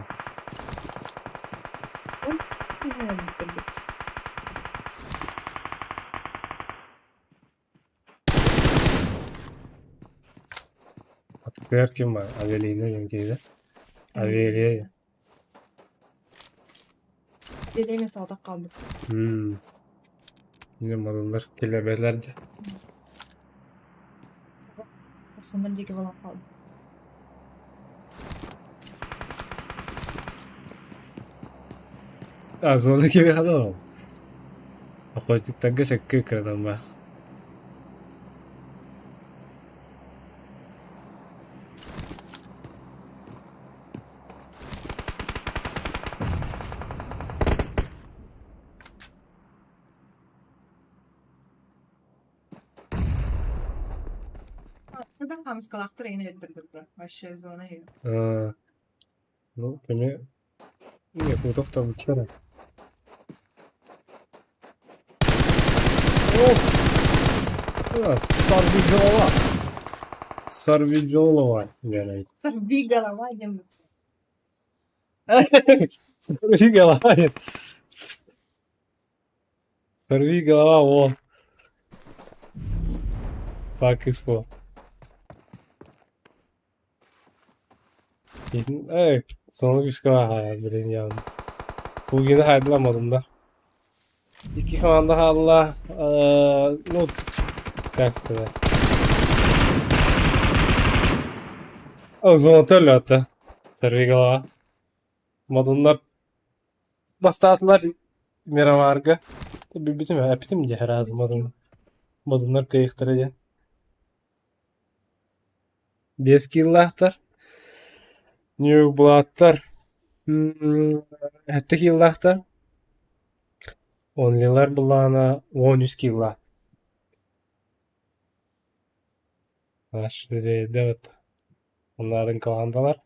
Атыктыгар ким бар? Авелина диэн киһи Авелия. Авелия соҕотох хаалбыт. Дьэ модуннар килэбэлэр дьэ. Хорсуннар диэки буолан хаалбыт. А зона кимиэхэ да ол. Охотниктарга сөккө кыранан баар. Buradan хамыскалаахтар эҥин эбиттэр Вообще зона иһин. Аа, ну, кини якуток тобуттар. О! Сорвиголова! Сорвиголова диэн эбит. Сорви голова диэн Сорви голова диэн. Сорви голова уол. Пакыс буол. Эй, соны күүскэ блин я Фугины хайдыламадым да. Икки команда хаалла. Ну, как сказать. Золотой лёта. Сорви голова. Модуннар бастаатылар Мироварга. Бүбүтүм, эпитим дьэ раз модун. Модуннар кыайыахтара диэн. 5 киилэлээхтэр. Ньурбулааттар 7 киилэлээхтэр. Онлилар былаана 13 киилэлээх. Наш вот Оннарын командалар.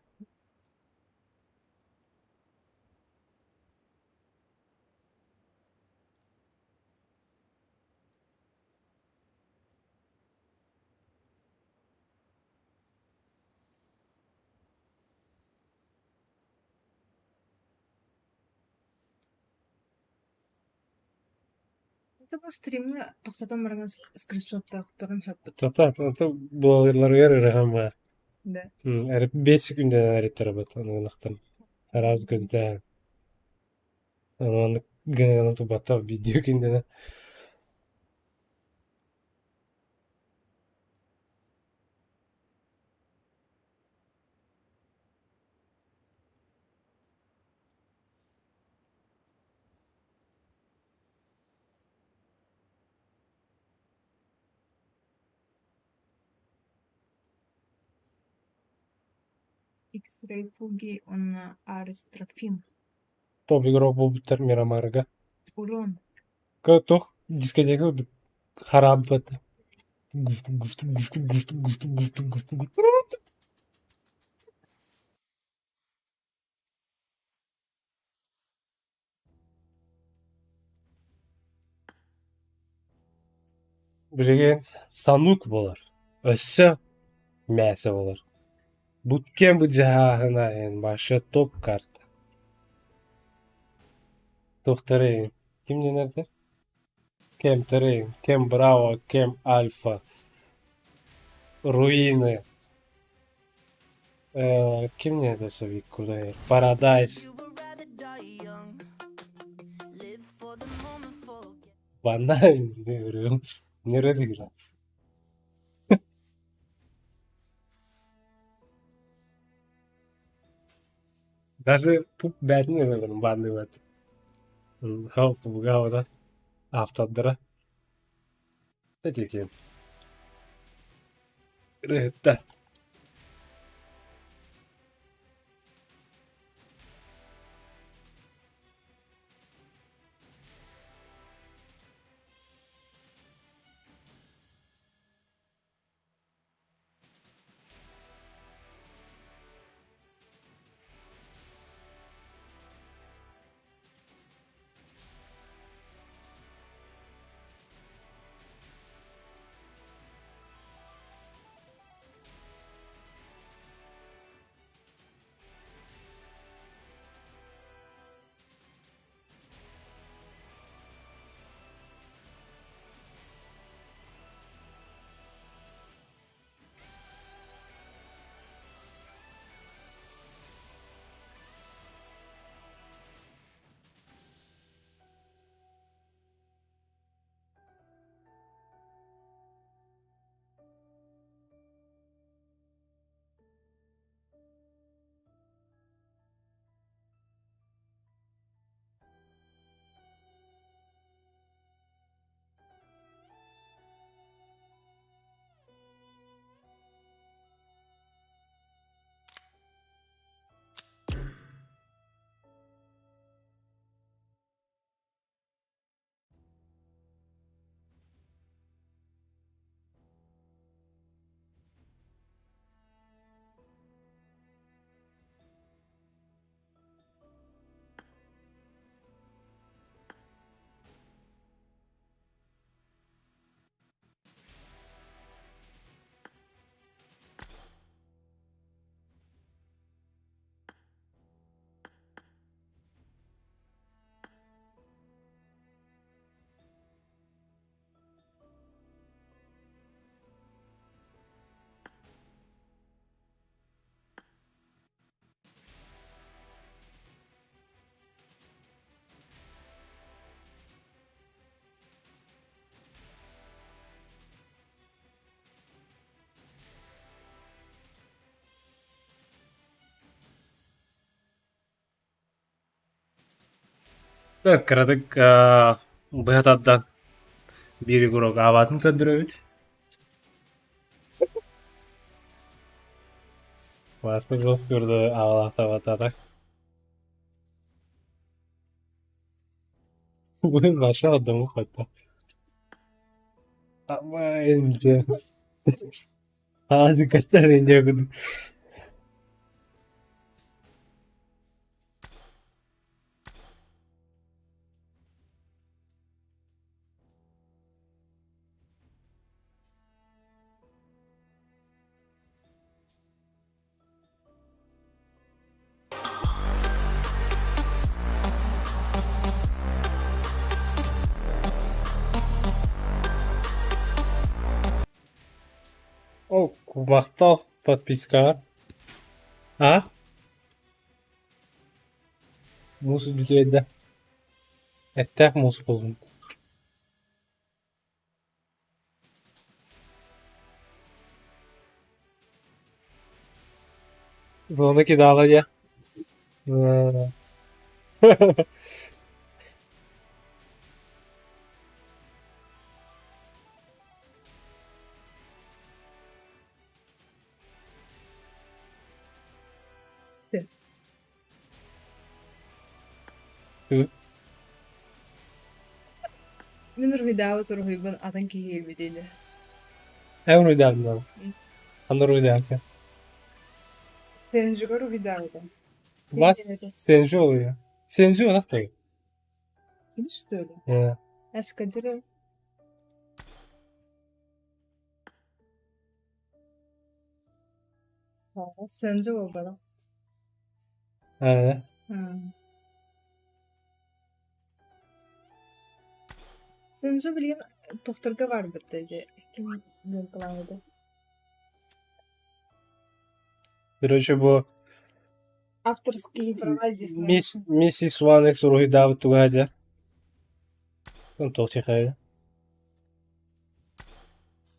Это бу стримҥэ тохтотон баран скриншоттаахтарын хөппүт. Тата, буолалларыгар ырахан баар. Да. 5 секундэнэн эриттэрбит аныгынахтан. Араас күнтэ. Онон гынан тубата видео күндэнэ. X-ray Fugi уонна Аристрофим. Топ игрок буолбуттар Мирамарга. Урон. Туох дискотека хараабыт. Гуф гуф гуф гуф гуф гуф гуф гуф. Билигин Санук буолар. Өссө мээсэ буолар. Буткем быдьаһааһына эн вообще топ карта. Туохтарыйын ким диэн эрдэ? Кем Терейн, Кем Браво, Кем Альфа, Руины. Ким диэн этэ Парадайз. Банально говорю. Не рыгра. Даже пуп бээтин ырыгын банныбат. Хаус бугавада автодра. Этикин. Ырыһытта. Кыратык быһа тардан биир игрок аабатын көрдөрөбүт. Бааска жестко аалаахтаабатаатак. Блин, вообще одному хватает. О, махтал подпискаҕар. А? Муус бүтүөйдэ. Эттээх муус буоллун. Зона кидала я. Мин уруһуйдаабыт уруһуйбун атын киһи кэлбит ини. Эн уруһуйдаабытыҥ Ханна уруһуйдаабыккын? Сенжигэ уруһуйдаабытым. Вас Сенжи уруһуйа. Сенжи ынах тойон. Кини что ли? Эскадыры. Сенжи буолбатах. Ээ. Сенжи билигин тохторго барбыт дии ким диэн Короче, бу Авторские права здесь Мисс Миссис One X уруһуйдаабыт туга дьэ. Туох тихая.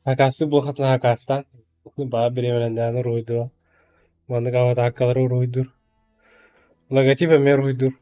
Акаасы булахатына акаастаан баа бириэмэлэндээн уруһуйдуо. Маннык аватаркалары уруһуйдуур. Логотип эмиэ уруһуйдуур.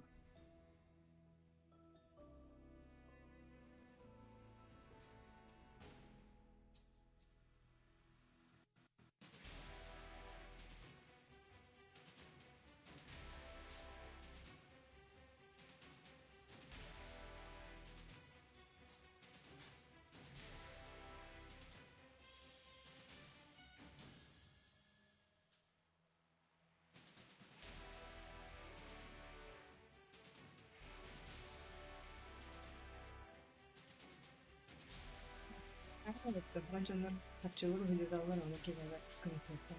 Дьоннор харчылар уһуйаллар, ону кинилэр скриншоттан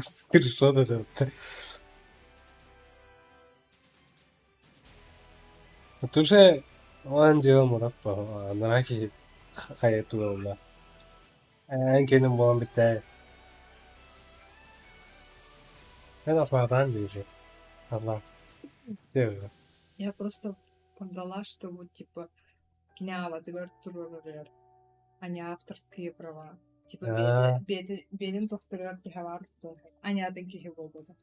Скриншот это. Тоже он делал мураппа, анараки хайа туолла. Эн кеним болан битте. Ben Allah'tan diyecek. Allah. Diyor. Я просто подала, что вот типа киняватыгар турар, а не авторские права. Типа бэйэтин тохторугар киһи анятын киһи буолбута.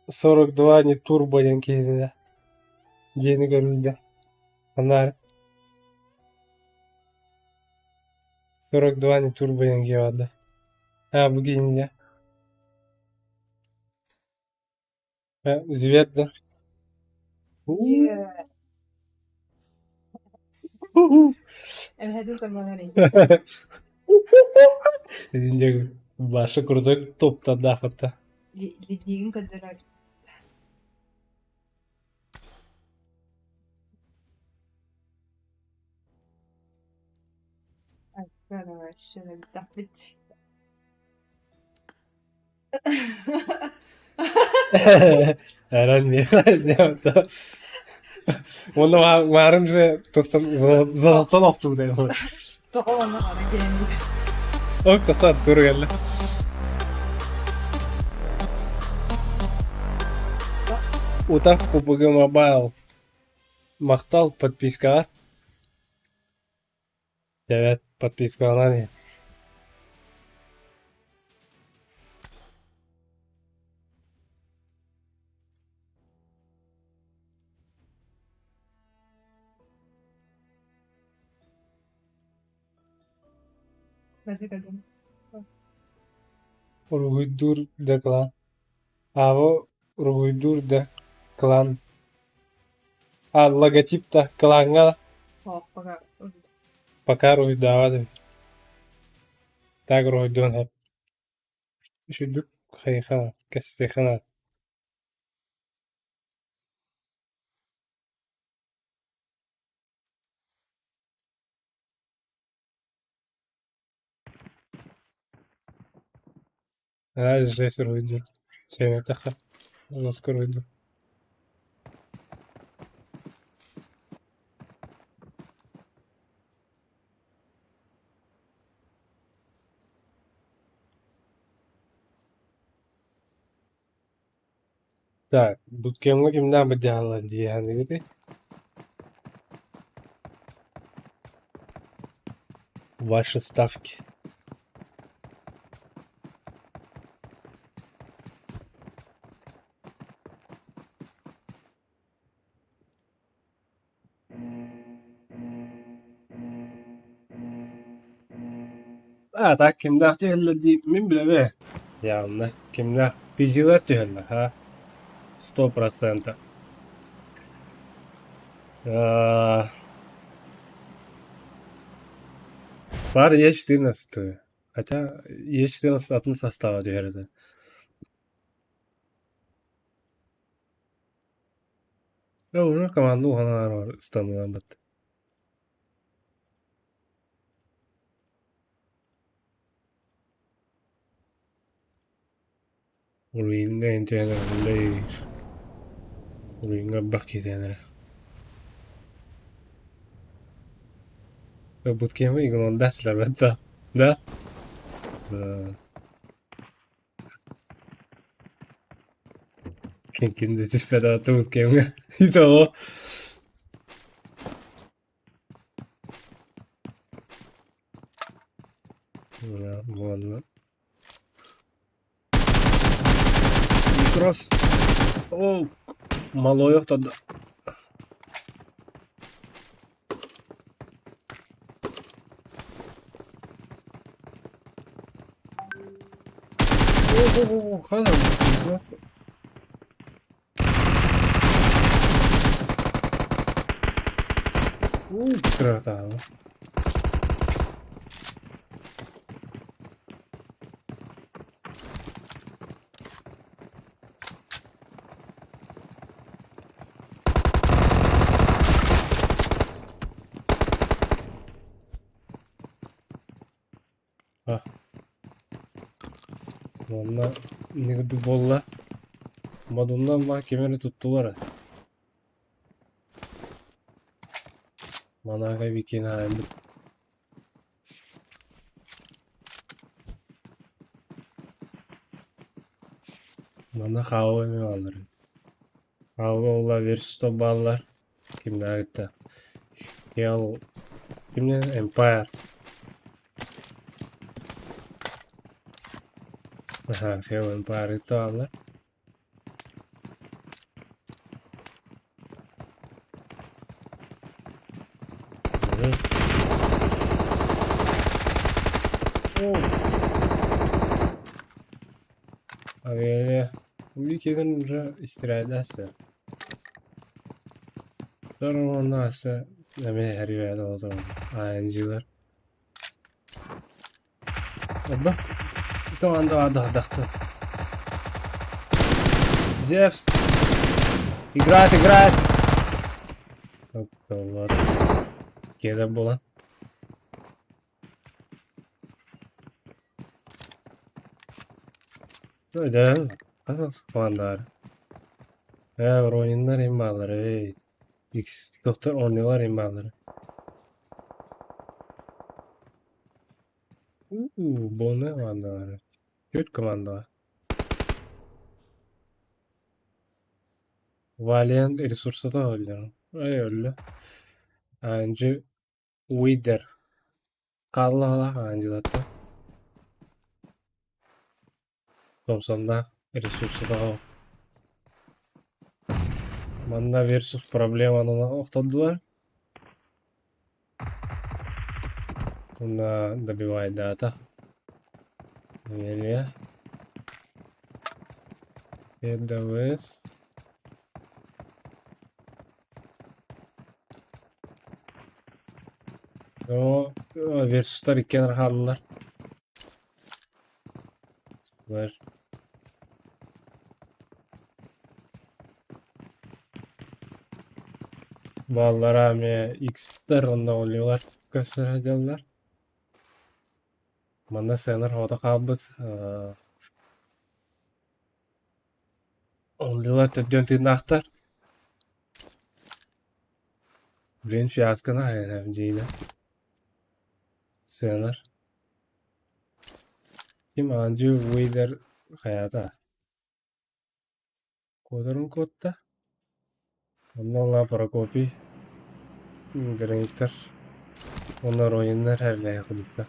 42 не турбо диэн киһитэ дьиэни көрүлдэ. Анаар 42 не турбо диэн киһи барда. А, бу киһини Зверь Yeah. Эбэһэтин сарбанар Баша крутой топтардаах Лидиигин көрдөрөр. Давай, бүт. Эрэн миэхэ Уонна маарым же туохтан золотон охтуу дэ. Тоҕо уонна хара киһини. Ок тохтоо тур кэллэ. Утах PUBG Mobile. Махтал подпискаҕа. Evet, подпискалар. Даже кадым. Уруһуйдуур да клан. Аво уруһуйдуур да клан. А логотип та клаҥҥа Пока. пока уруһуйдаабат эбит. Так уруһуйдуон сөп. Үчүгдүк хайыхана, кэссиэхэ наада. Жесть уруһуйдуур. Сиэнэттэххэ жестко уруһуйдуур. Так, буткемҥа кимнээх быдьааллар дии саныыгытый? Ваши ставки. А так кимнээх түһэллэр дии мин билэбин. Явно кимнээх пизилэр түһэллэр, ха? 100%. Пар Е14. Хотя Е14 атын состава түһэр этэ. Да уже команда уһанар станынан бат. Уруйга интенер лейш. Уруйга бак китенер. Буткемы игрон даслар да. Да? Да. Ким түспэт буткемҥа. И того. Ладно. Кросс. О, малоях тогда. О, хаза, кросс. Круто. Уонна инник буолла. Модунна ма ким эрэ туттулар. Манака Викин аайбыт. Манна хаалы эмиэ бааллар. Хаалы уола Версто бааллар. Кимнээҕиттэ Hell кимнэ Empire. Аха, Hell Empire бааллар. Авиалия Викигын уже истирээдээсэ. Уонна эмиэ эрийэн олорон АНГ-лар. Оба. Команда Зевс. Играет, играет. Вот. Киэдэ буолан. Öyle. Nasıl командалар? Э, Рониннар имбалар, эй. X доктор Оннилар имбалар. Уу, Боне командалар. Төрт команда. Valiant ресурсата өллөр. Эй, өллө. Анжы Уидер. Хаалла Анжылатта. Томсоннаах ресурсата Манна versus проблеманы охтордулар. Уонна добивайдаата. Амелия. ПДВС. О, версустар иккиэн хааллылар. Бар. Баллара эмиэ X-тэр онно оллулар көстөр сылдьаллар. Манна сыанар оҕото хаалбыт. Оллулар төрдүөн тыыннаахтар. Блин, фиасконы дьиинэ. Сыанар. Ким Анджи Уидер хайаата? Куотарын куотта. Онно ыла Прокопий Граниттар уонна Рониннар эрлэһэ кудукта.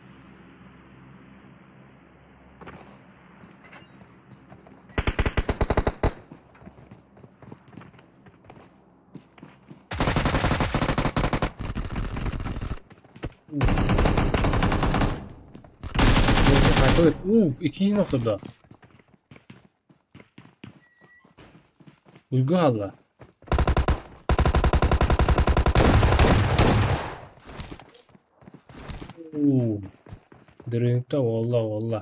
Уу, икки нохтордо. Уйгу хаалла. Уу, Дырыҥта уолла уолла.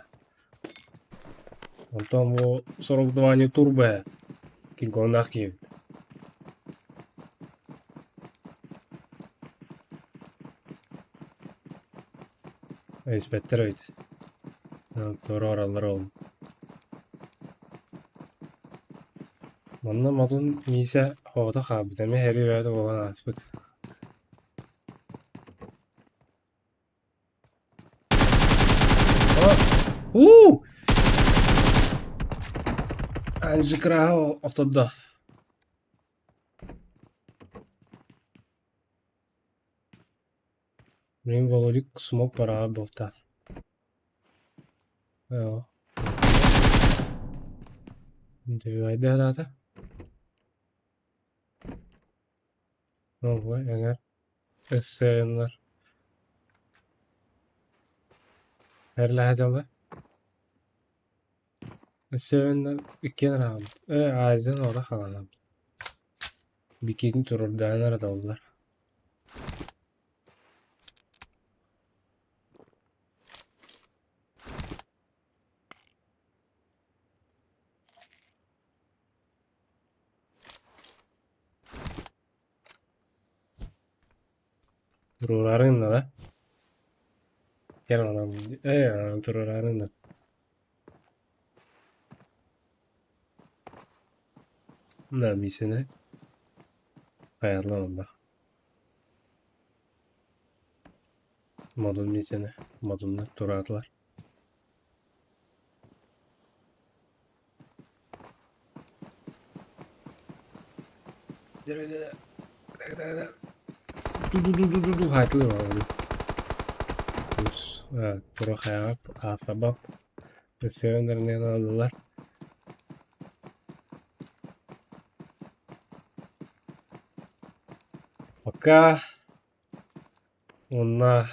Онтон бу 42 турбо Кинг-Коннаах киһибит. Испэттэр эбит. Туруораллар ол. Манна Модун Миисэ оҕото хаалбыт, эмиэ сэрии бөҕөтө буолан ааспыт. Уу! Анжикраһа охтордо. Блин, Володик смог пора буолта. Дата. Ого, эҥэр ССНнар. Эрлэһэ дьаллар. ССНнар иккиэн араҕабыт. Э, Азиян оҕото хааланабыт. Бикиитин туруордаан эрэ доллар. Туруорарын да? Кэл онон туруораарын да. Да миссияны хайалар онно. Модун миссияны модунна тураатылар. Тура хайаҕа аасабап өссөөннөрүнэн Пока уонна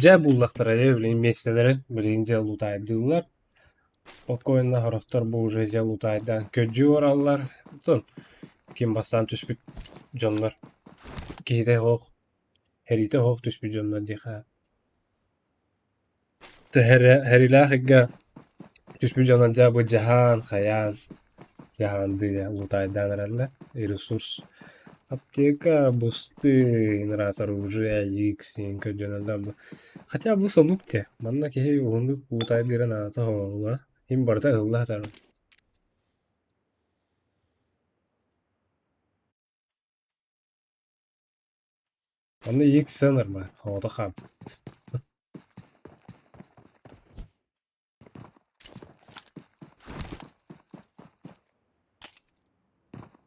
дьэ буллахтара билигин миэстэлэрин билигин дьэ лутаайдыыллар. Спокойно сорохтор бу уже дьэ лутаайдаан көрдүү бараллар. Оттон ким бастаан түспүт дьоннор киһитэ суох, сэриитэ суох түспүт дьоннор диэхэ Сэриилээх ыйга түспүт дьонун дьэ бу дьаһаан, хайаан, дьаһаандыы лутаайдаан эрэллэр. Ресурс аптека, бусты, раз оружие, X көрдөнөллөр. Хотя бу сонук дьэ, манна киһи уһуннук лутаайдыыра наадата суоҕа, иһин барыта ыһылла сытар. Онно X нормально, оҕото хаалбыт.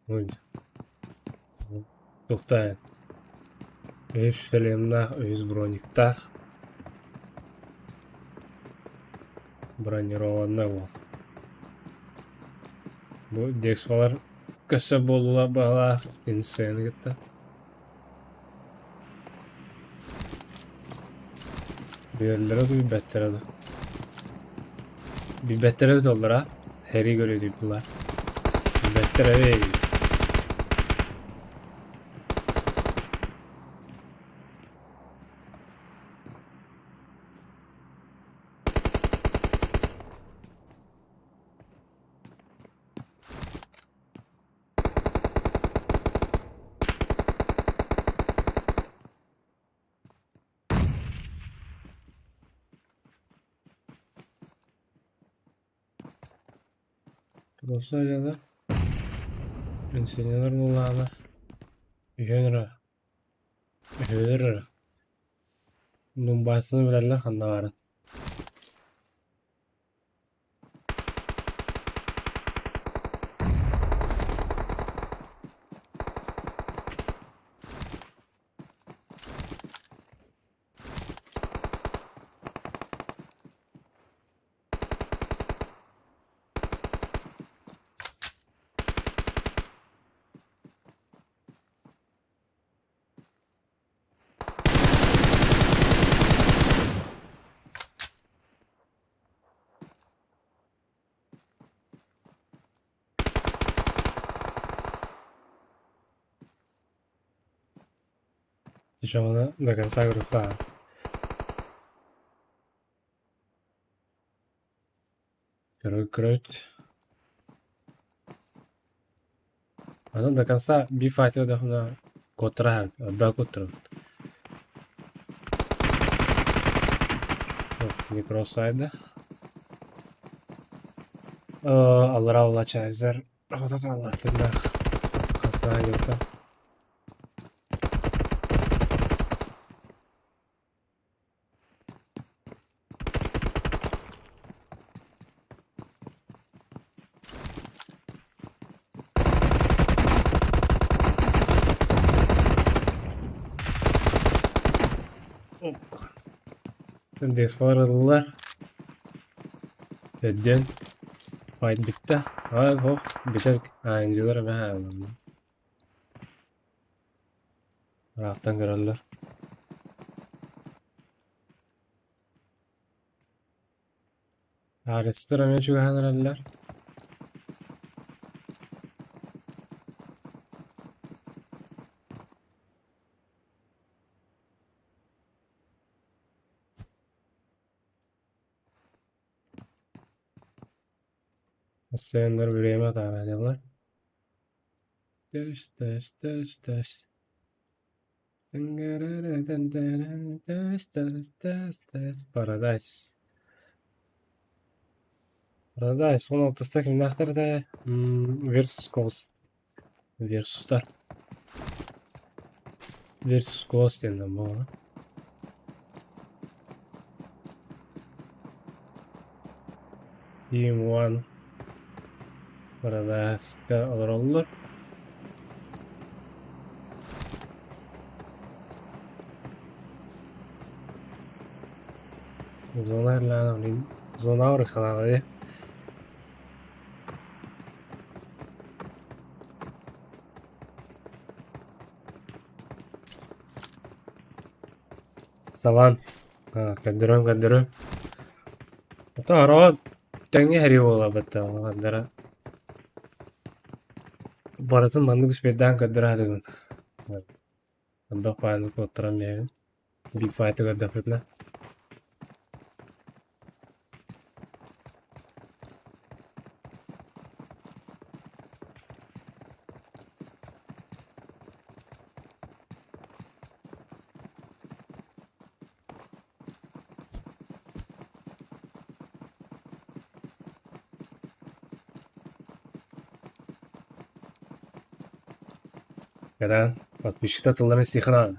Ой. Туохтаан үһүс шлемнаах, үһүс брониктаах бронированнай уол. Бу дексфалар көссө буоллулар баһылаах инсцены кытта. Билэллэрэ дуу, билбэттэрэ дуу. Билбэттэрэ эбит оллара, һэрии көрүөтүйдүлэр. Билбэттэр эбит. Туруорса Инсинелар буоллаҕына үһүөн эрэ үһүөлэр эрэ Донбассаны билэллэр ханна баарын. Diciamo до конца игры. Крыть. Потом до конца бифатил дахна котра, одна котра. Микросайда. Аллара улачайзер. Аллах Хасна Десфарылар. Өддөн файт бүттэ. Ах, бүтэр аанньылар эмэ хаалланна. Ыраахтан көрөллөр. Арестар эмиэ чугаһаан эрэллэр. Сценнар время тараадылар. Тэс, тэс, тэс, тэс. Paradise. Paradise 16-та кимнээхтэр этэ? Versus Ghost. Versus'тар. Versus Ghost диэн буолла. Team One Paradise-ка олороллор. Зона ырыхалаҕы Салаан көрдөрөм көрдөрөм Ото ороҕо тэҥҥэ хэрий буолабыт да барытын маннык үспүөрдээн көрдөрө сатыыбын. Элбэх баайыны куоттаран биэрэбин. Big Fight көрдөхпүтүнэ. Кэлэн подписчиктар тылларын истиэххэ наада.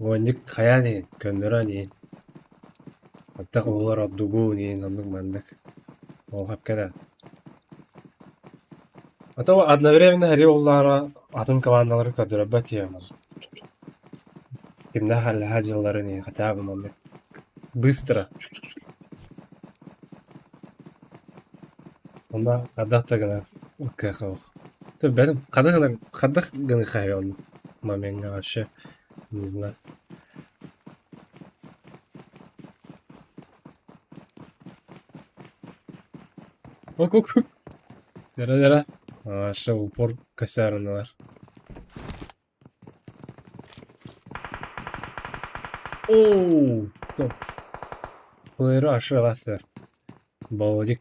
Уонньук хайаан иһин, көннөрөн иһин. Аттах уолар ордугун иһин оннук маннык. Ол хапка А то одновременно һэрии буоллаҕына атын командалары көрдөрөрбөт тиийэн Кимнээх аллаһа дьылларын иһин хотя бы маннык быстро Онно хайдах да гына кыах суох. Бэрин хайдах гына хайдах гыныахха оннук момеҥҥа вообще не знаю. Ок ок Дара дара. Вообще упор көсөөрүннүлэр. Оу! Топ. Плееры ашыгасы. Болдик.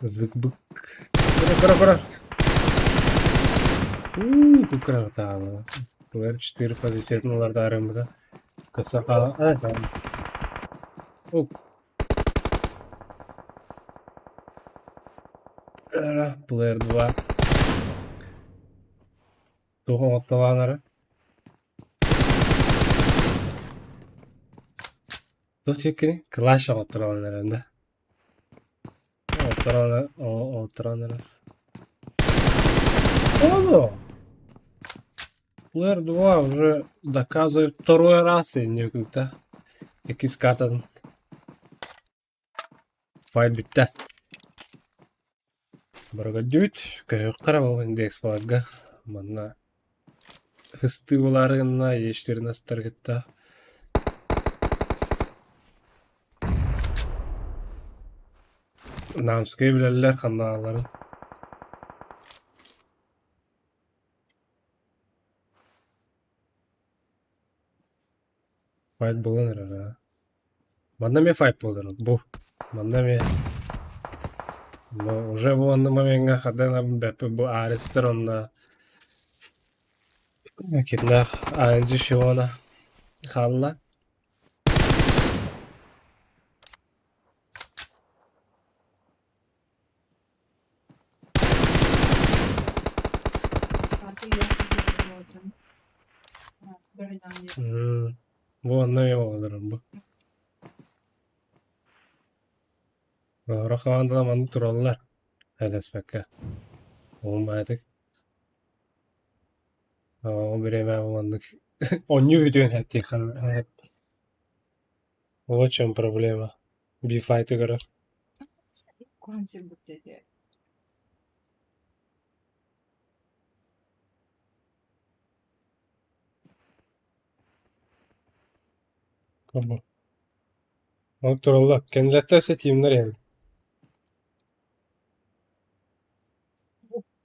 Зык-бык. Кыра, кыра, кыра. Уу, кукра таалы. Плеер 4 позициятын оларда арымыда. Көсө қала. О, Плеер 2. Туох оҥоттолоон Туох диэккиний? Клаш оҥотторон эрэн да? Оҥотторон оҥотторон эрэр. Оно! Плеер 2 уже доказывает второй раз инньэ Иккис картатын Файл бүттэ. Барыгырдьыбыт, көһүөххэ эрэ ол индекс-баларга манна ыстыы буолаары гынна, иэстэрин астары кытта Намскай билэллэр ханнааларын. Файт буолан эрэр аа. Манна эмиэ файт буолар бу. Манна эмиэ Но уже бу онно момеҥҥа хардана бэппит бу арестар онно кимнээх ANG Шиона хаалла. Бу онно эмиэ буолаллар бу. Сорох хамаандалар маннык тураллар элэспэккэ. Уһун баҕайытык. Ол бириэмэ маннык онньуу бүтүөн сөп диэххэ Вот в чем проблема. Бифайты көрөр. Куһаҕан сирбит диэтэ. Ол тураллар. Кэннилэттэр өссө тиимнэр иһэллэр.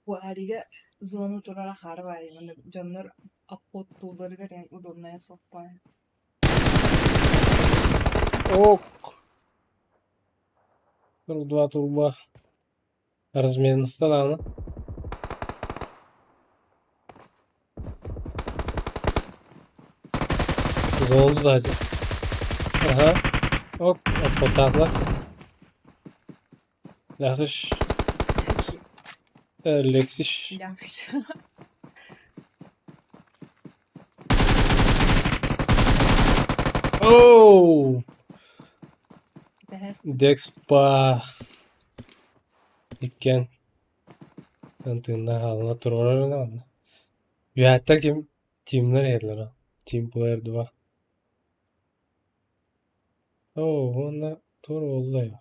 Буһарыга зона турара хаара баайы маннык дьоннор обходтуулларыгар эн удобнайа суох баайы. Ок. 42 турба разменностан аны. Зону сзади. Ага. Оп, оппотаатылар. Лахыш. Лексиш. Лякаш. Оу! Дэһэс. Декспа иккиэн тыыннаах хаалла туруорар онно. Үөһэттэн ким тимнэр иһэллэр Team Player 2. Оо, уонна туор буолла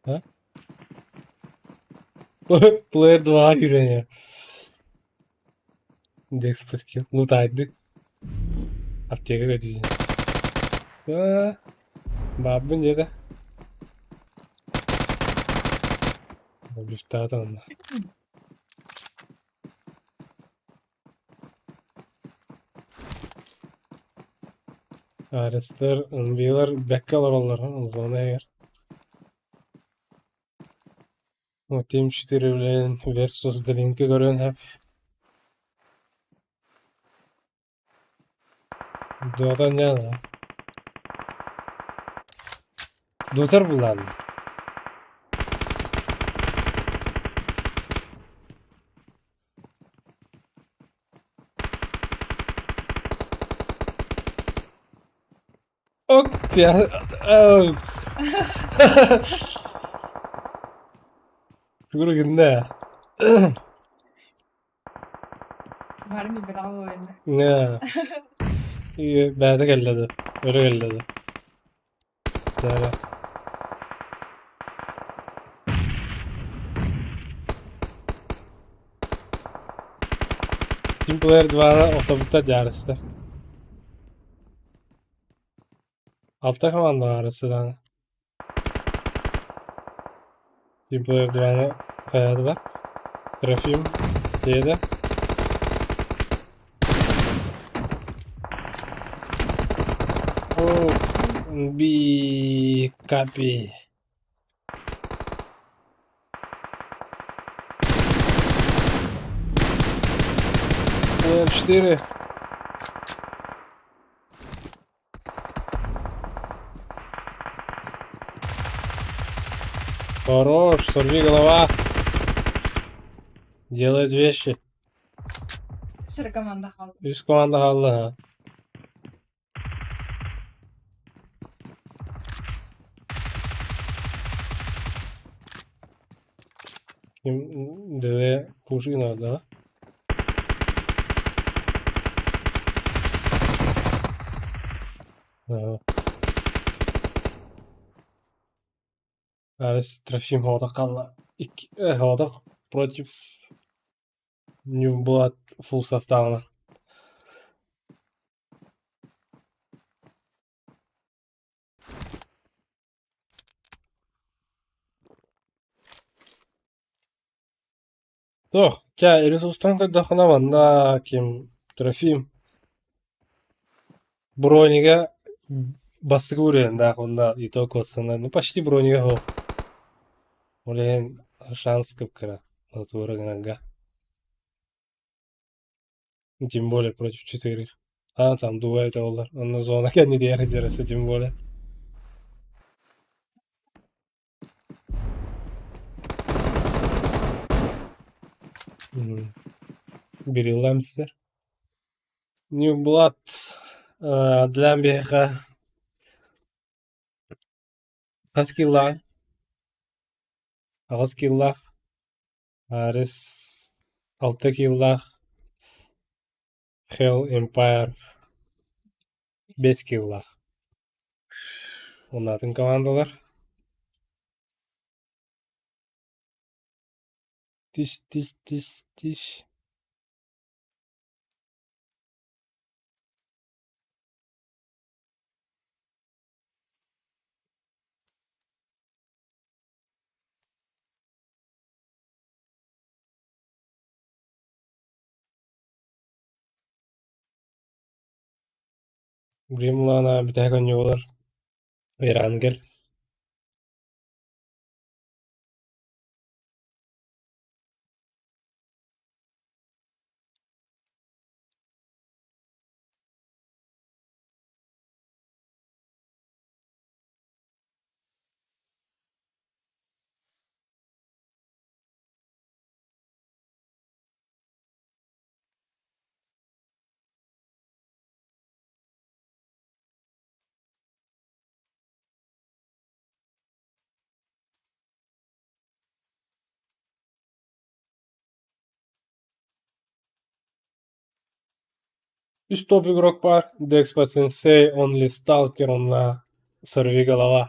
А? Player 2 күүрэн Декспа скилл. Лутайды. Аптека көтүйдүн. Аа, баабын диэтэ. Лифтаата онно. Арестар, НБлар бэккэ олороллор, олоҕун иһигэр. Team 4 билигин versus Дринки көрүөн сөп. Дуотан диэн Дуотар булаан. Ок, я... Фигура гынна. Бары билбэтэх буолуо Нэ. Бэйэтэ кэллэ да, өрө кэллэ да. Дьэ. Team Player 2 отобута дьаарыста. Алта команда арасыдан. Team Player 2-ны хайаатылар. Трофим диэдэ. О, би капи. Player 4. Хорош, сорви голова. Делает вещи. Үс команда хаалла. Үс команда хаалла. Ким ДВ Пушкина, да? Да. Арыс Трофим Хоодох хаалла. Икки Хоодох против New Blood full составына. Туох, чэ, ресурстан көрдөххүнэ манна ким Трофим бронига бастакы уровеннаах уонна итог куотсана ну почти бронига суох. Ол иһин шанс кып-кыра туора гынарга. Тем более против четырех. А, там дуэт оллар. Онно зона кэннитигэр дьарыса тем более. Бириллэмсэр. New Blood для биһиэхэ хас киллааҕый? Аҕыс киллаах, Арис алта киллаах, Hell Empire биэс киллаах. Уоннаатын командалар Тиш тиш тиш тиш Гримлана бүтэһик оонньуулар Ирангер. Үс топ игрок баар, Dexpot Sensei, Only Stalker уонна Сорвиголова.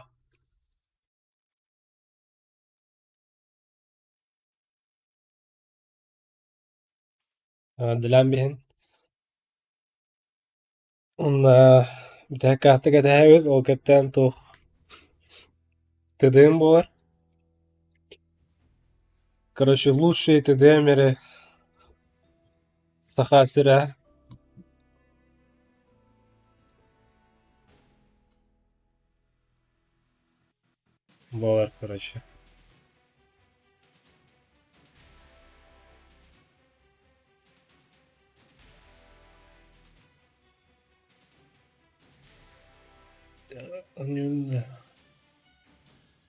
Дилан биһин Уонна бүтэһик каартык этэһэбит, ол кэптээн туох ТДМ буолар. Короче, лучшие ТДМеры Саха сирэ. Буолар, короче.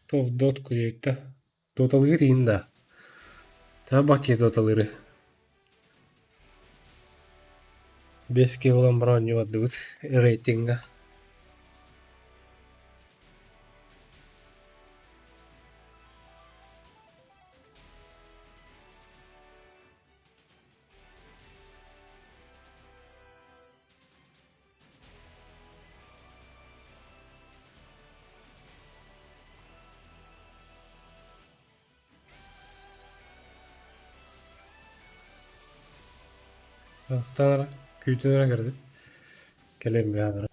Туох дот куйайта Доталыыр иһин да Табаки доталыыры Биэс киһи буолан баран оонньуу бардыбыт рейтиҥҥа. Астара күүтэн эрэ кэрдик кэлэн бэйэлэрэ.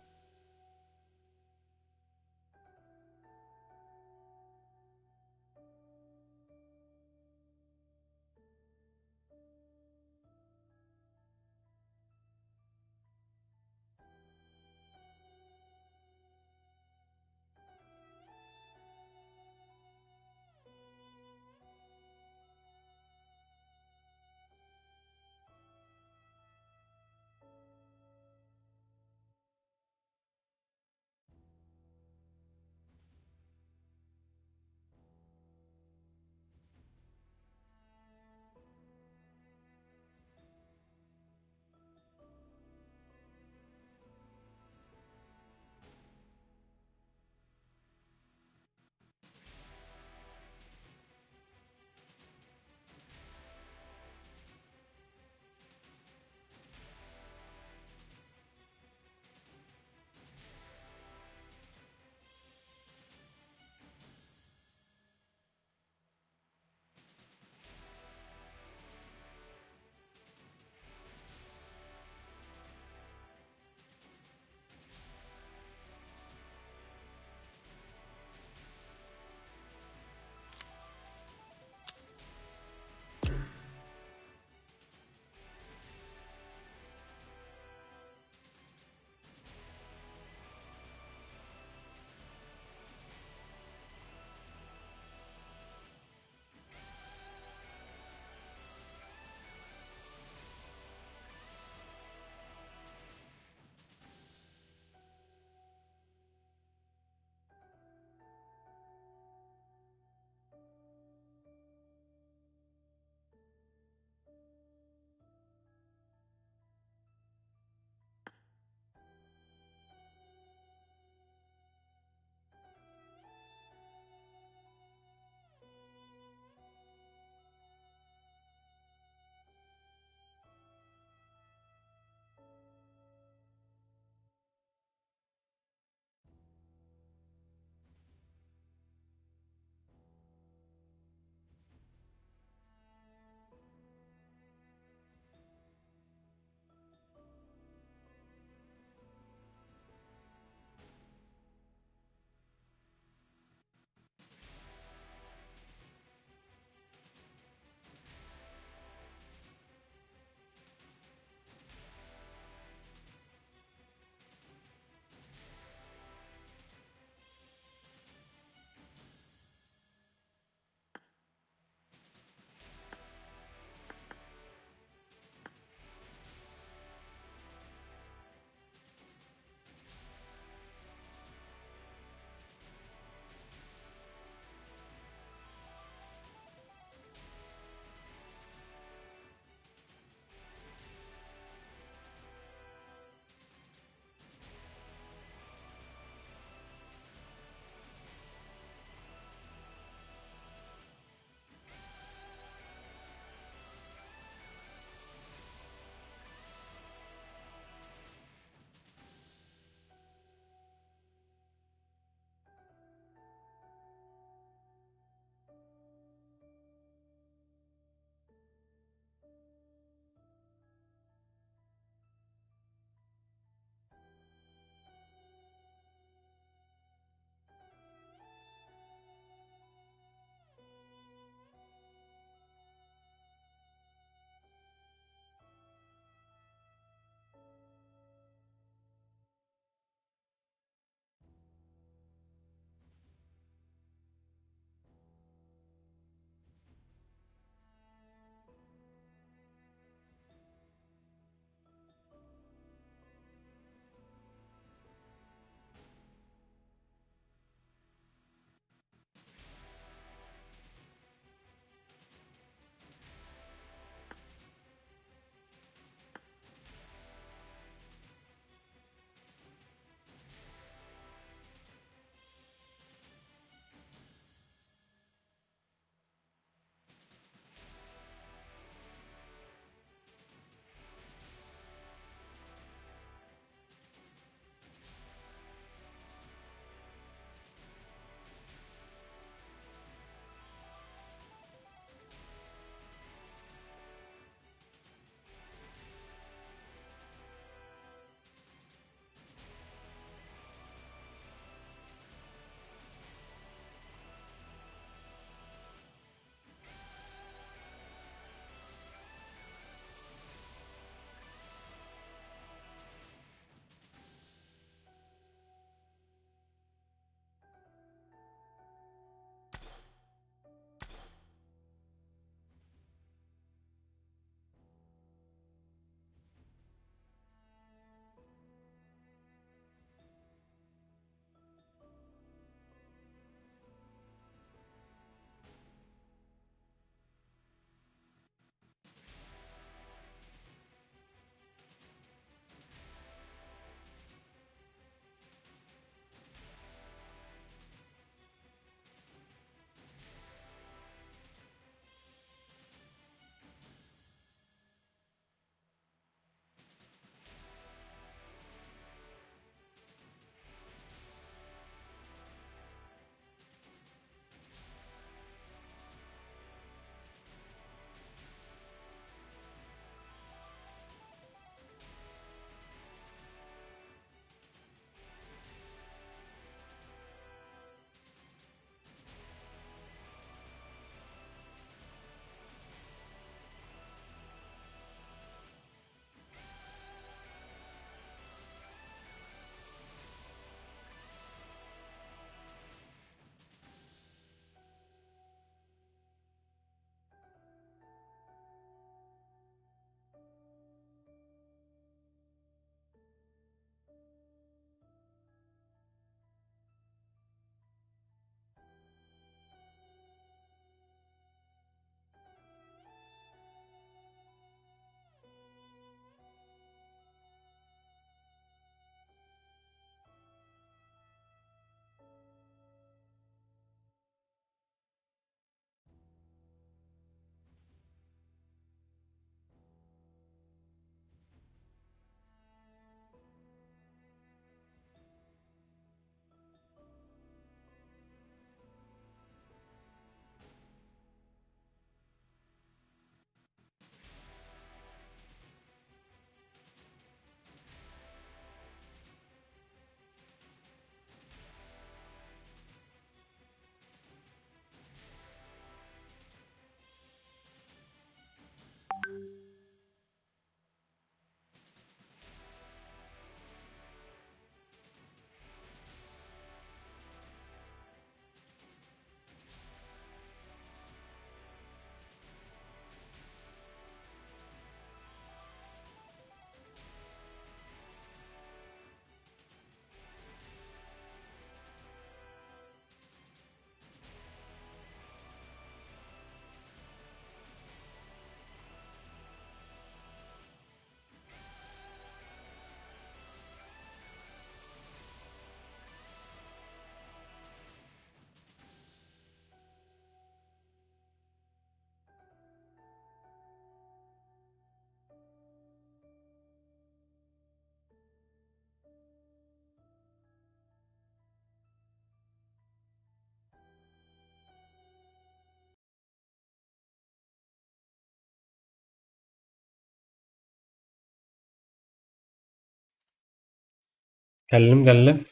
Кэллим, кэллим.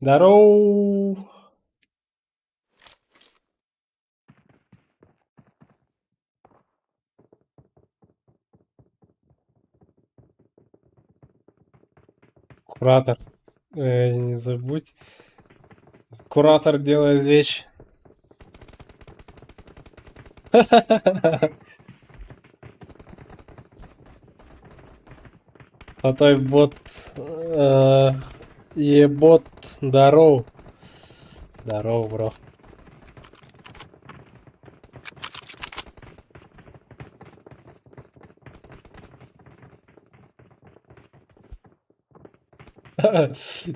Здорово! Куратор. Не забудь. Куратор делает вещь. А той бот... Ебот, здоров. Здоров, бро.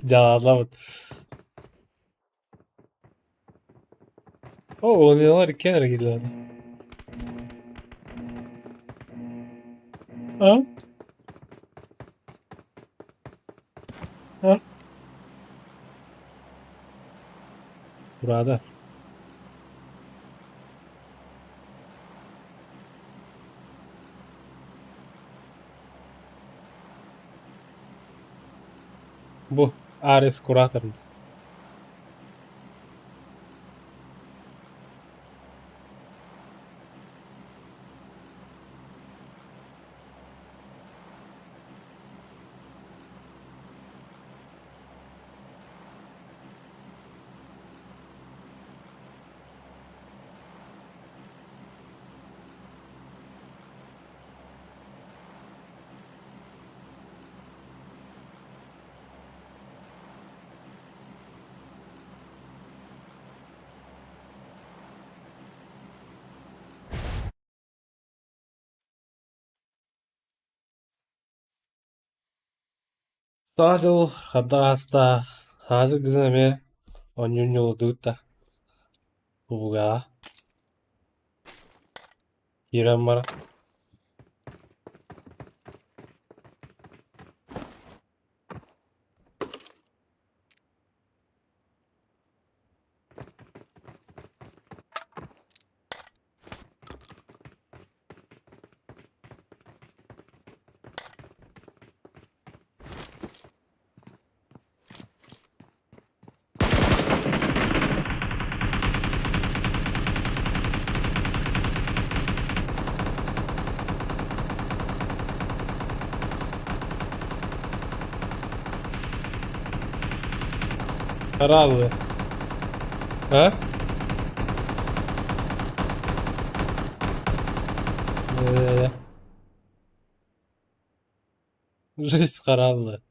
Дьаалабыт. О, оныалар иккиэн эрэ киирдилэр. А? А? Burada. Бу Арес куратор. Саҥа дьыл харда ааста, саҥа дьыл кыһын эмиэ оонньуур ньуолудугут да кубугаҕа киирэн баран Хараалы. А? Э, Жизнь хараалы.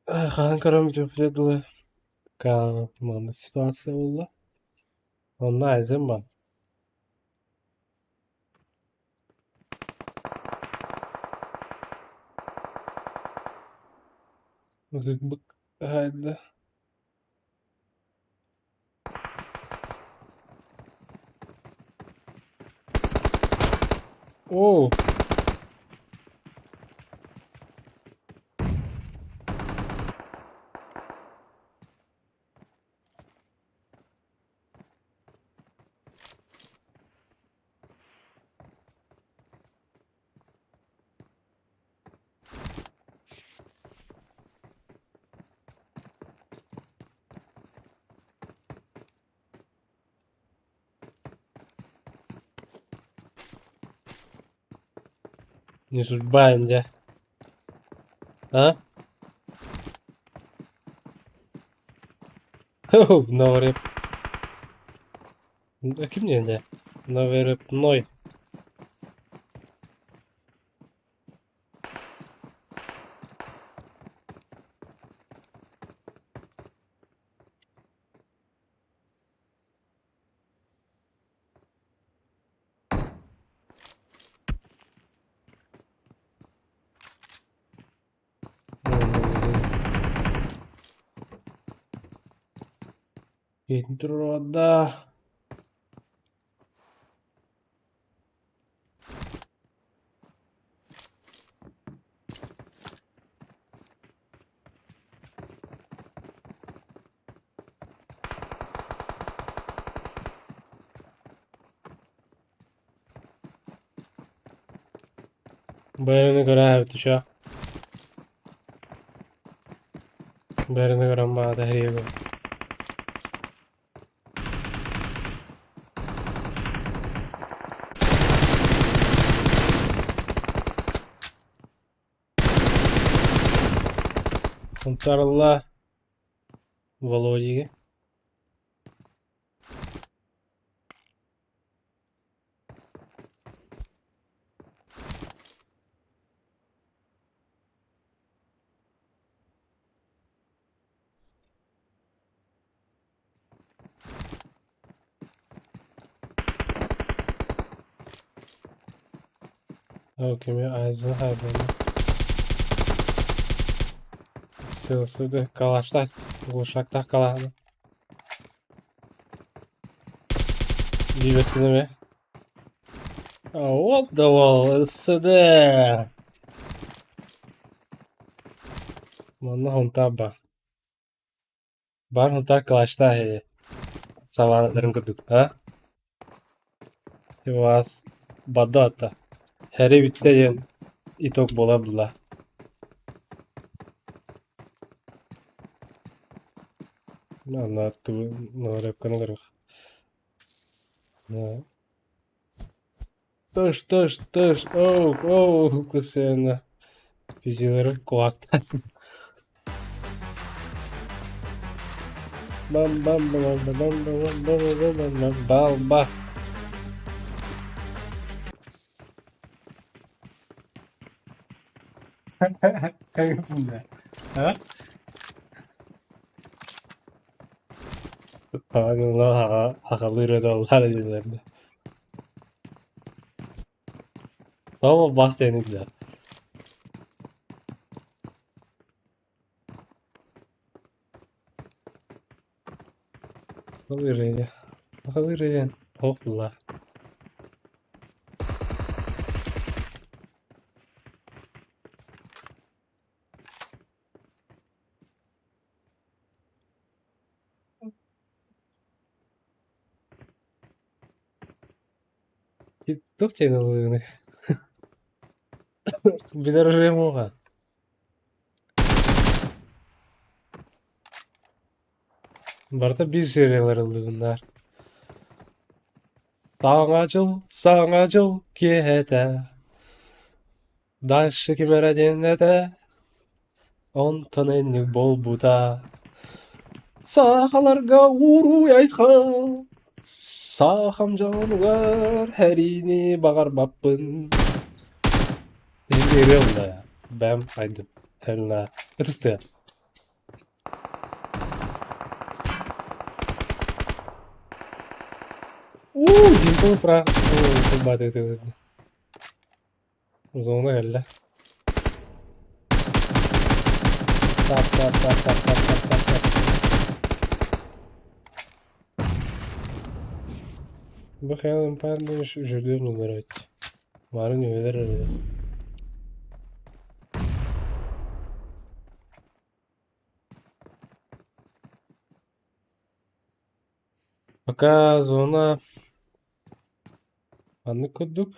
Хаһан көрөм дьэ дылы маннык ситуация буолла. Онно Айзен баар. Хайда. Оо! Не судьба им, дьэ. А? Новый рэп. А ким диэн Новый рэп Ной. Интрода. Бэйэни көрөөбүт үчү. Бэйэни көрөн баата хэрийэбин. Унтарылла Володига. Окей, айзын хайбаны. Сылсыды калаштасть. Глушактах калаһаны. Диибэттинэ What the wall? СД. Манна хонтаа ба. Бар хонтаа калаштаа хэ. Саваналарын курдук. А? Вас бадата. Хэри бүттэ диэн итог буола булла. На ту на көрөх. Тыш, тыш, тыш, оу, оу, кусена. Пижилерим кулактасын. Бам бам бам бам бам бам бам бам бам бам бам ба. А? Хахалыр доллар дийлерде. Tamam bak denizler. Халыр Халыр Ох була. Тух тенелыны. Билер Барыта биир сериялар ыллыгыннар. Саҥа дьыл, саҥа дьыл киэһэтэ, Дальше ким эрэ диэн этэ, онтон инник буолбута. Сахаларга уруй-айхал, сахам дьонугар сэриини баҕарбаппын. Ырыа да бэм айдым хелна ытыстыа. Уу, димпл прах Зона кэллэ. Тап тап тап тап тап тап тап тап. Бу хайалын паанныш үжүрдүөн ылларабыт. Марын үөлэр эрэ. Пока зона маннык курдук.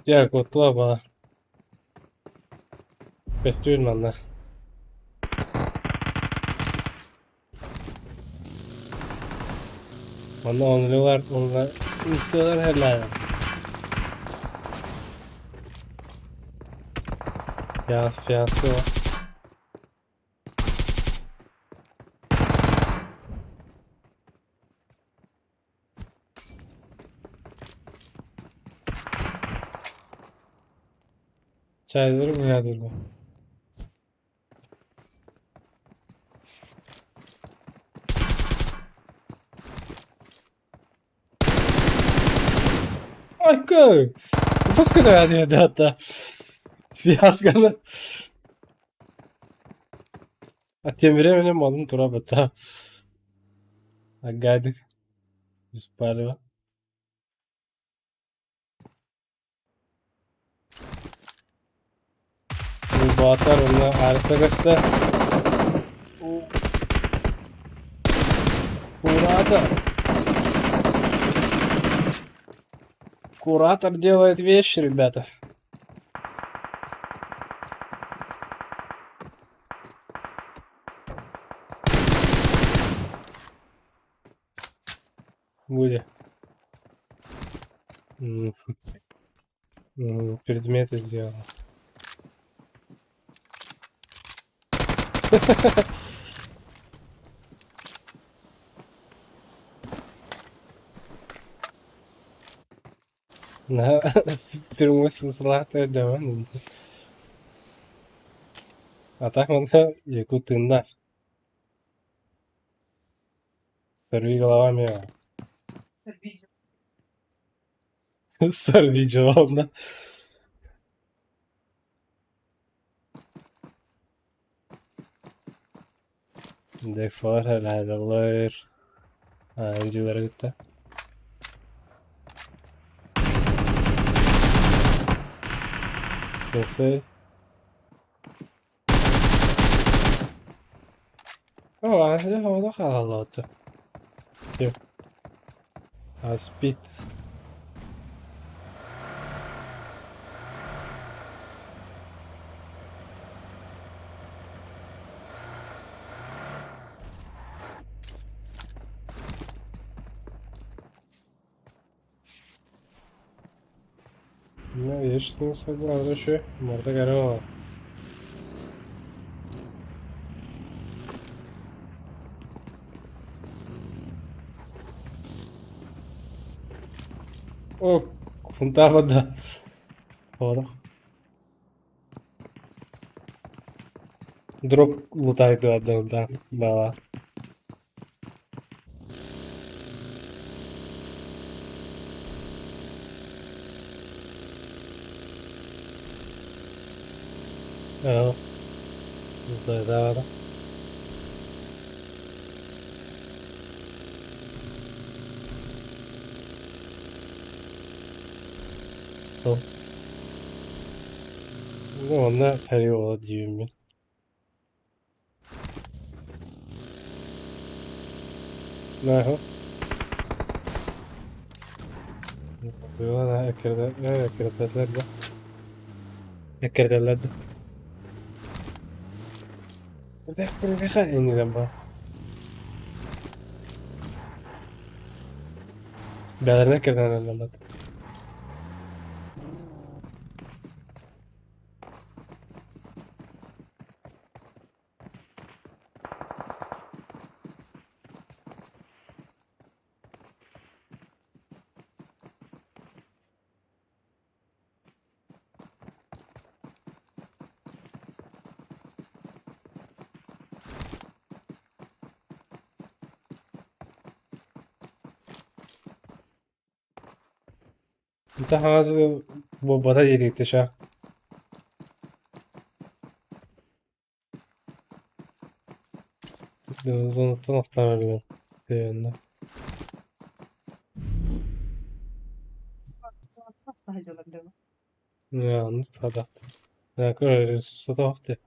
Дьэ, куоттула баар. Көстүүн манна. Манна оннулар, оннулар, ылсыалар хэллээн. Фиаско. Чайзеры быһаатырга. Айка! Пускай да, фиаско. А тем временем малын тура бата. Агадик. Беспалево. Баатар уонна Арса көстө. Куратор. Куратор делает вещи, ребята. Будет. Предметы сделал. Прямой смысл өйдөмөн. А так манна якут тыыннаах. Сорви голова мега. Сорви дьолно. Индекс фалар дьиэлэри кытта. Кэсэй. Оо, олох хааллаҕыт. Аспид. Ну, есть согласен. Морда горела. О, фунтава да. Порох. Дроп лутай да, да, да, да. Ja, да, да, да. Ну, онно перевод диибин. Нахуй. Эккирдэллэр да. Эккирдэллэр да. Инилэн ба. Бэйэлэрин эккирдэллэр. Инта хаҥас буолбата диэтикти ша. Зонаттан охтон өлгөн. Тыынна. Онно тадахт. Сотоохти.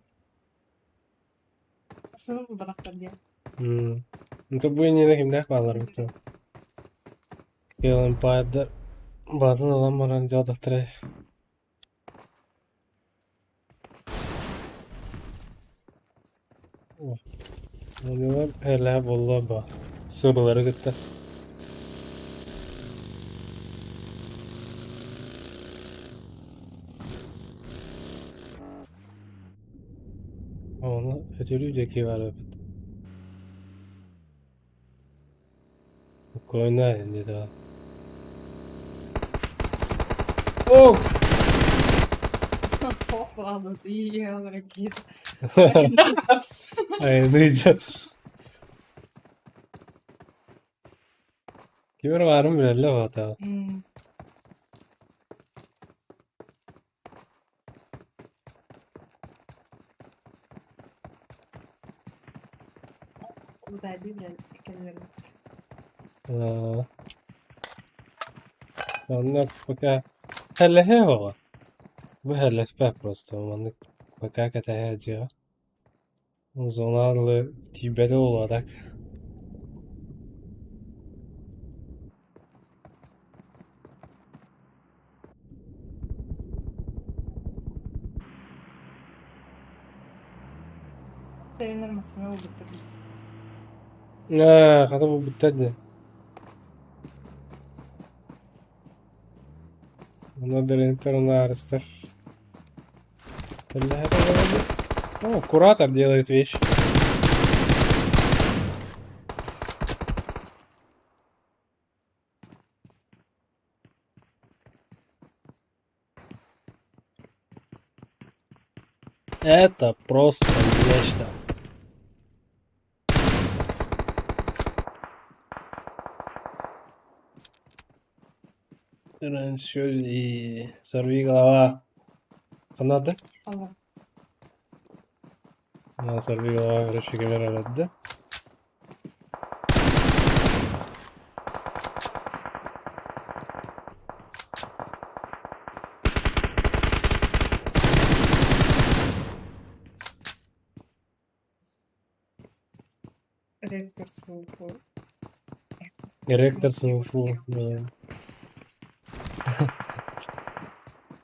Инта бу иннинэ кимнээх бааллар эбит Кэлэн баайдар баарын ылан баран дьаадахтара. Элэ буолла ба. Сыбылары кытта. Ону өтөрүү диэки баар эбит. Спокойно, не да. О! Айаныйдьа. Ким эрэ баарын билэллэр баҕата. Аа, Онно пока хэллэһиэ оҕо. Бу хэллэспэт просто маннык пока кэтэһэ дьиэҕэ. Зонаалы тиийбэтэ буолуо так. Севинер массыына ылбыттар эбит. Ээ, хата булбуттар дии. Онно дэринтэр унаарыстар. О, куратор делает вещь. Это просто нечто. Раньше сорви голова. Канада? Ала. Сорви голова, короче говоря, да? Ректор СУФУ. Ректор СУФУ.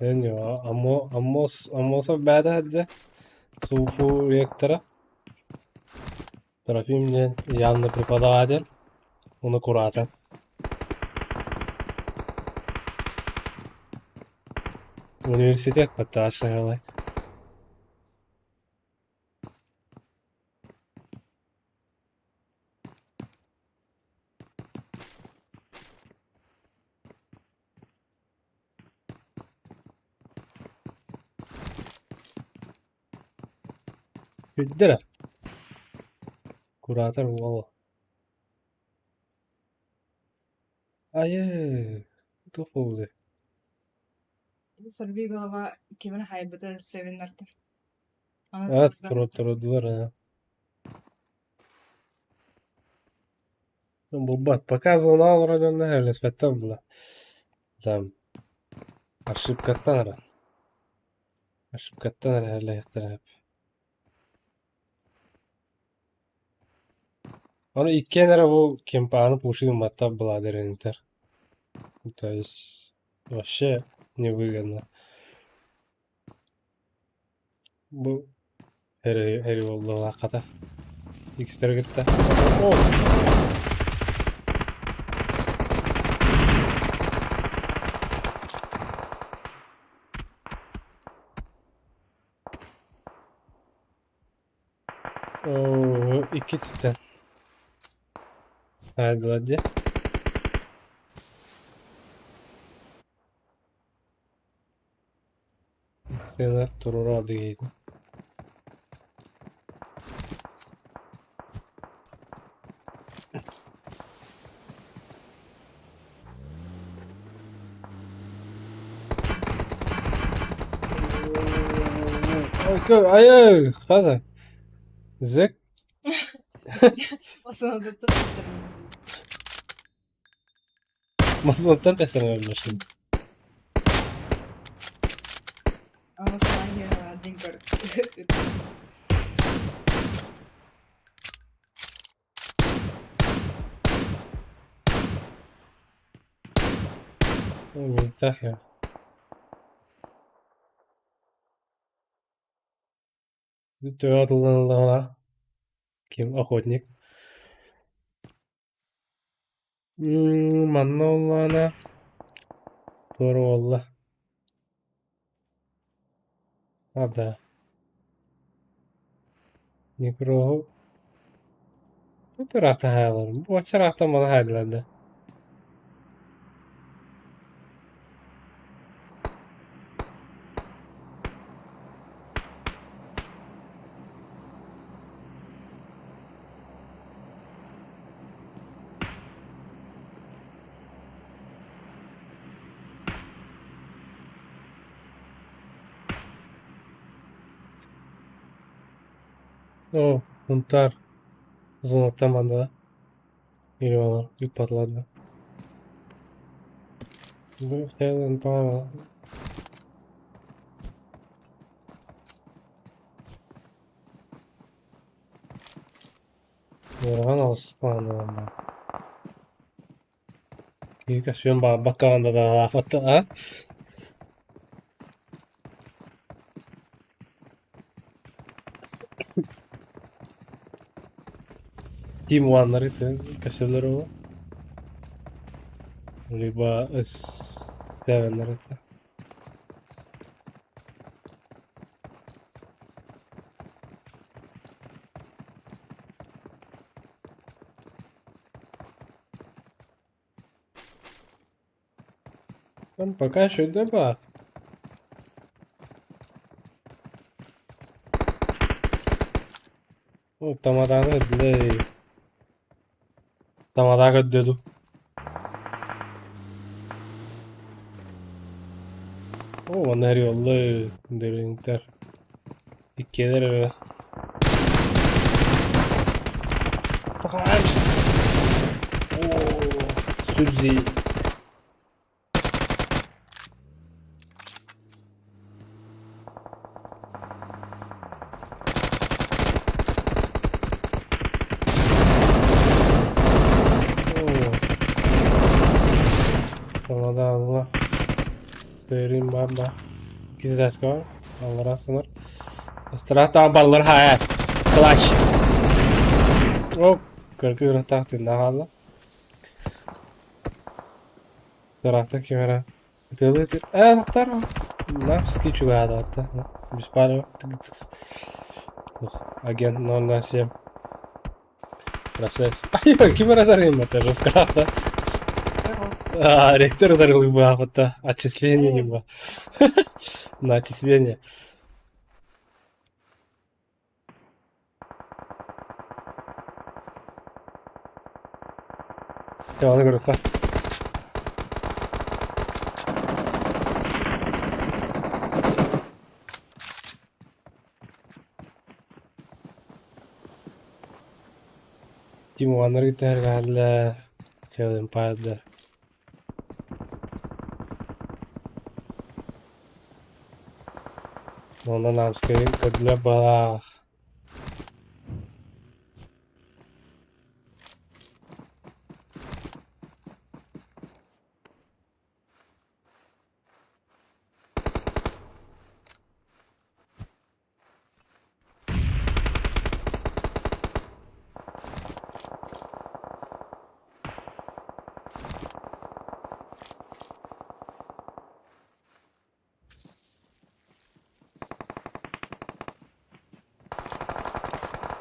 Аммосов бэйэтэ сылдьар СУФУ ректора Трофим диэн явно преподаватель, уну куратор. Университет подташивала. Бүттэ Куратор уол Айыы, туох буолбутай? Сорви голова кимин хайбыта севиннарта. Аа, турдулар аа. Булбат. Пока зона олорон элеспэттэр була. Там ошибкаттан эрэ. Ошибкаттан эрэ элэһиттэрэ. Ону иккиэн эрэ бу кемпааны пуши гымматтар была То есть вообще невыгодно. Бу эри эри буолла хата. Икстеры кытта. О! Оо, икки түттэн. Хаайдылар дии. Сена туруора дигиитин. Айыы, хата. Зэк. Основнотуттан Маслаттан тэстэн машина. مرتاح يا. Ким охотник. Манна оллаана туора буолла. А да. Некроһу бу ыраахта хаалар. Бу оччо ыраахтан маны хааллар да. О, Унтаар зонаттан манна Миллионер ыыппатылар да. Бу Уорҕан олус мааныланна. Киһи көстүөн баҕарбакка да даҕалаахпат а? Team One'лары көстөллөр ол. Либо S7-лары Там пока еще два. О, тамаданы для... Тамада көрдөөдү. О, манна эрийоллор дэриҥтэр. Иккиэлэр эрэ. О, Сүрзи. Алла Сөрүн баба. Киздаска бар. Аллара сыныр. Астра баллар хая. Клач. Оп, көркү тахтын хаалла. Ыраахтан ким эрэ ытыалыы ээ тохтоор Навский чугаһаатаҕытта Беспалево агент 007 Процесс ким эрэ тарыймата жесткаата ректор ытарылыыбаахпытта отчисление ньыма на отчисление Ону көрүөххэ. Тимуаннары кытта Хелен Пайдер. Онон Намскай көрдүлэр баҕалаах.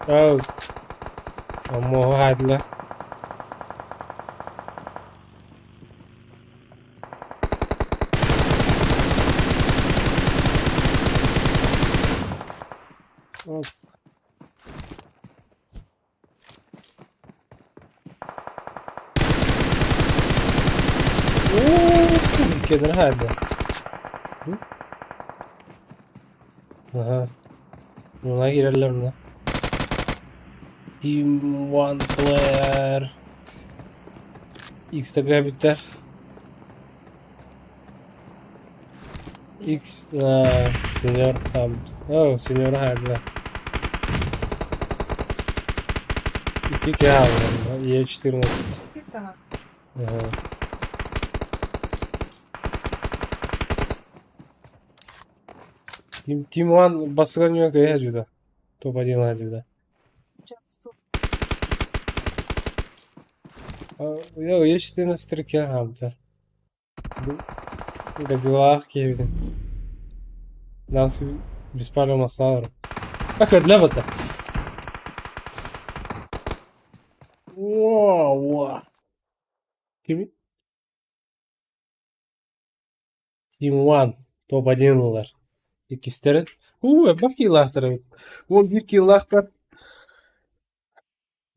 Oh, Омуоһу хаадыла. Иккиэннэрэ хаайда. Аха. Муна киирэллэр муна. Team one player. X-тага эбиттэр. X сеньор там. О, сеньор хаайда. Икки киһи Е14. Ага. Team One басыган ньүө кыйа дьуда. Топ-1 дьуда. Е14 трекер хаамтар. Годзиллаах киһибитин. Нас беспалевно маслалар. Как это? Wow! Кими? Team One топ-1 ылар. Иккистэрин. Уу, элбэх киилаахтар эбит. 11 киилаахтар.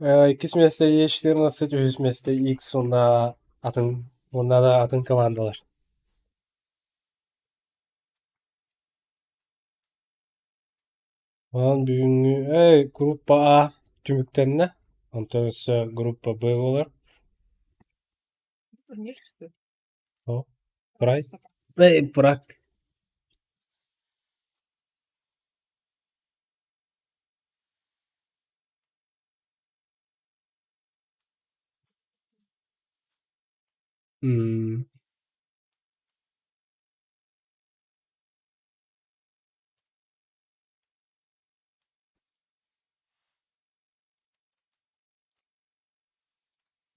Иккис миэстэ Е14, үһүс миэстэ X уонна атын уонна да атын командалар. Онон бүгүҥҥү эй группа А түмүктэннэ, онтон өссө группа Б буолар. Турнир что ли? О, Прайд. Эй, Прак. М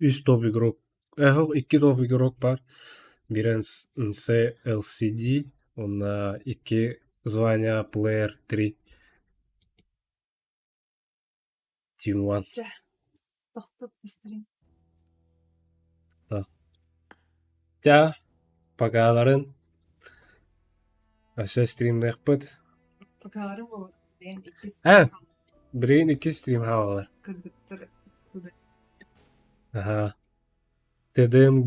Үс топ игрок, эһэх икки топ игрок баар. Биирэ LCD уонна икки звание Player 3 Team One. Дьэ, тохтоп истэрин. Дьэ, покаларын өссө стримныахпыт. Покаларын буолбут. Билигин иккис Ээ, билигин иккис стрим хаалалар. кыргыттар Аһаа. ТДМ.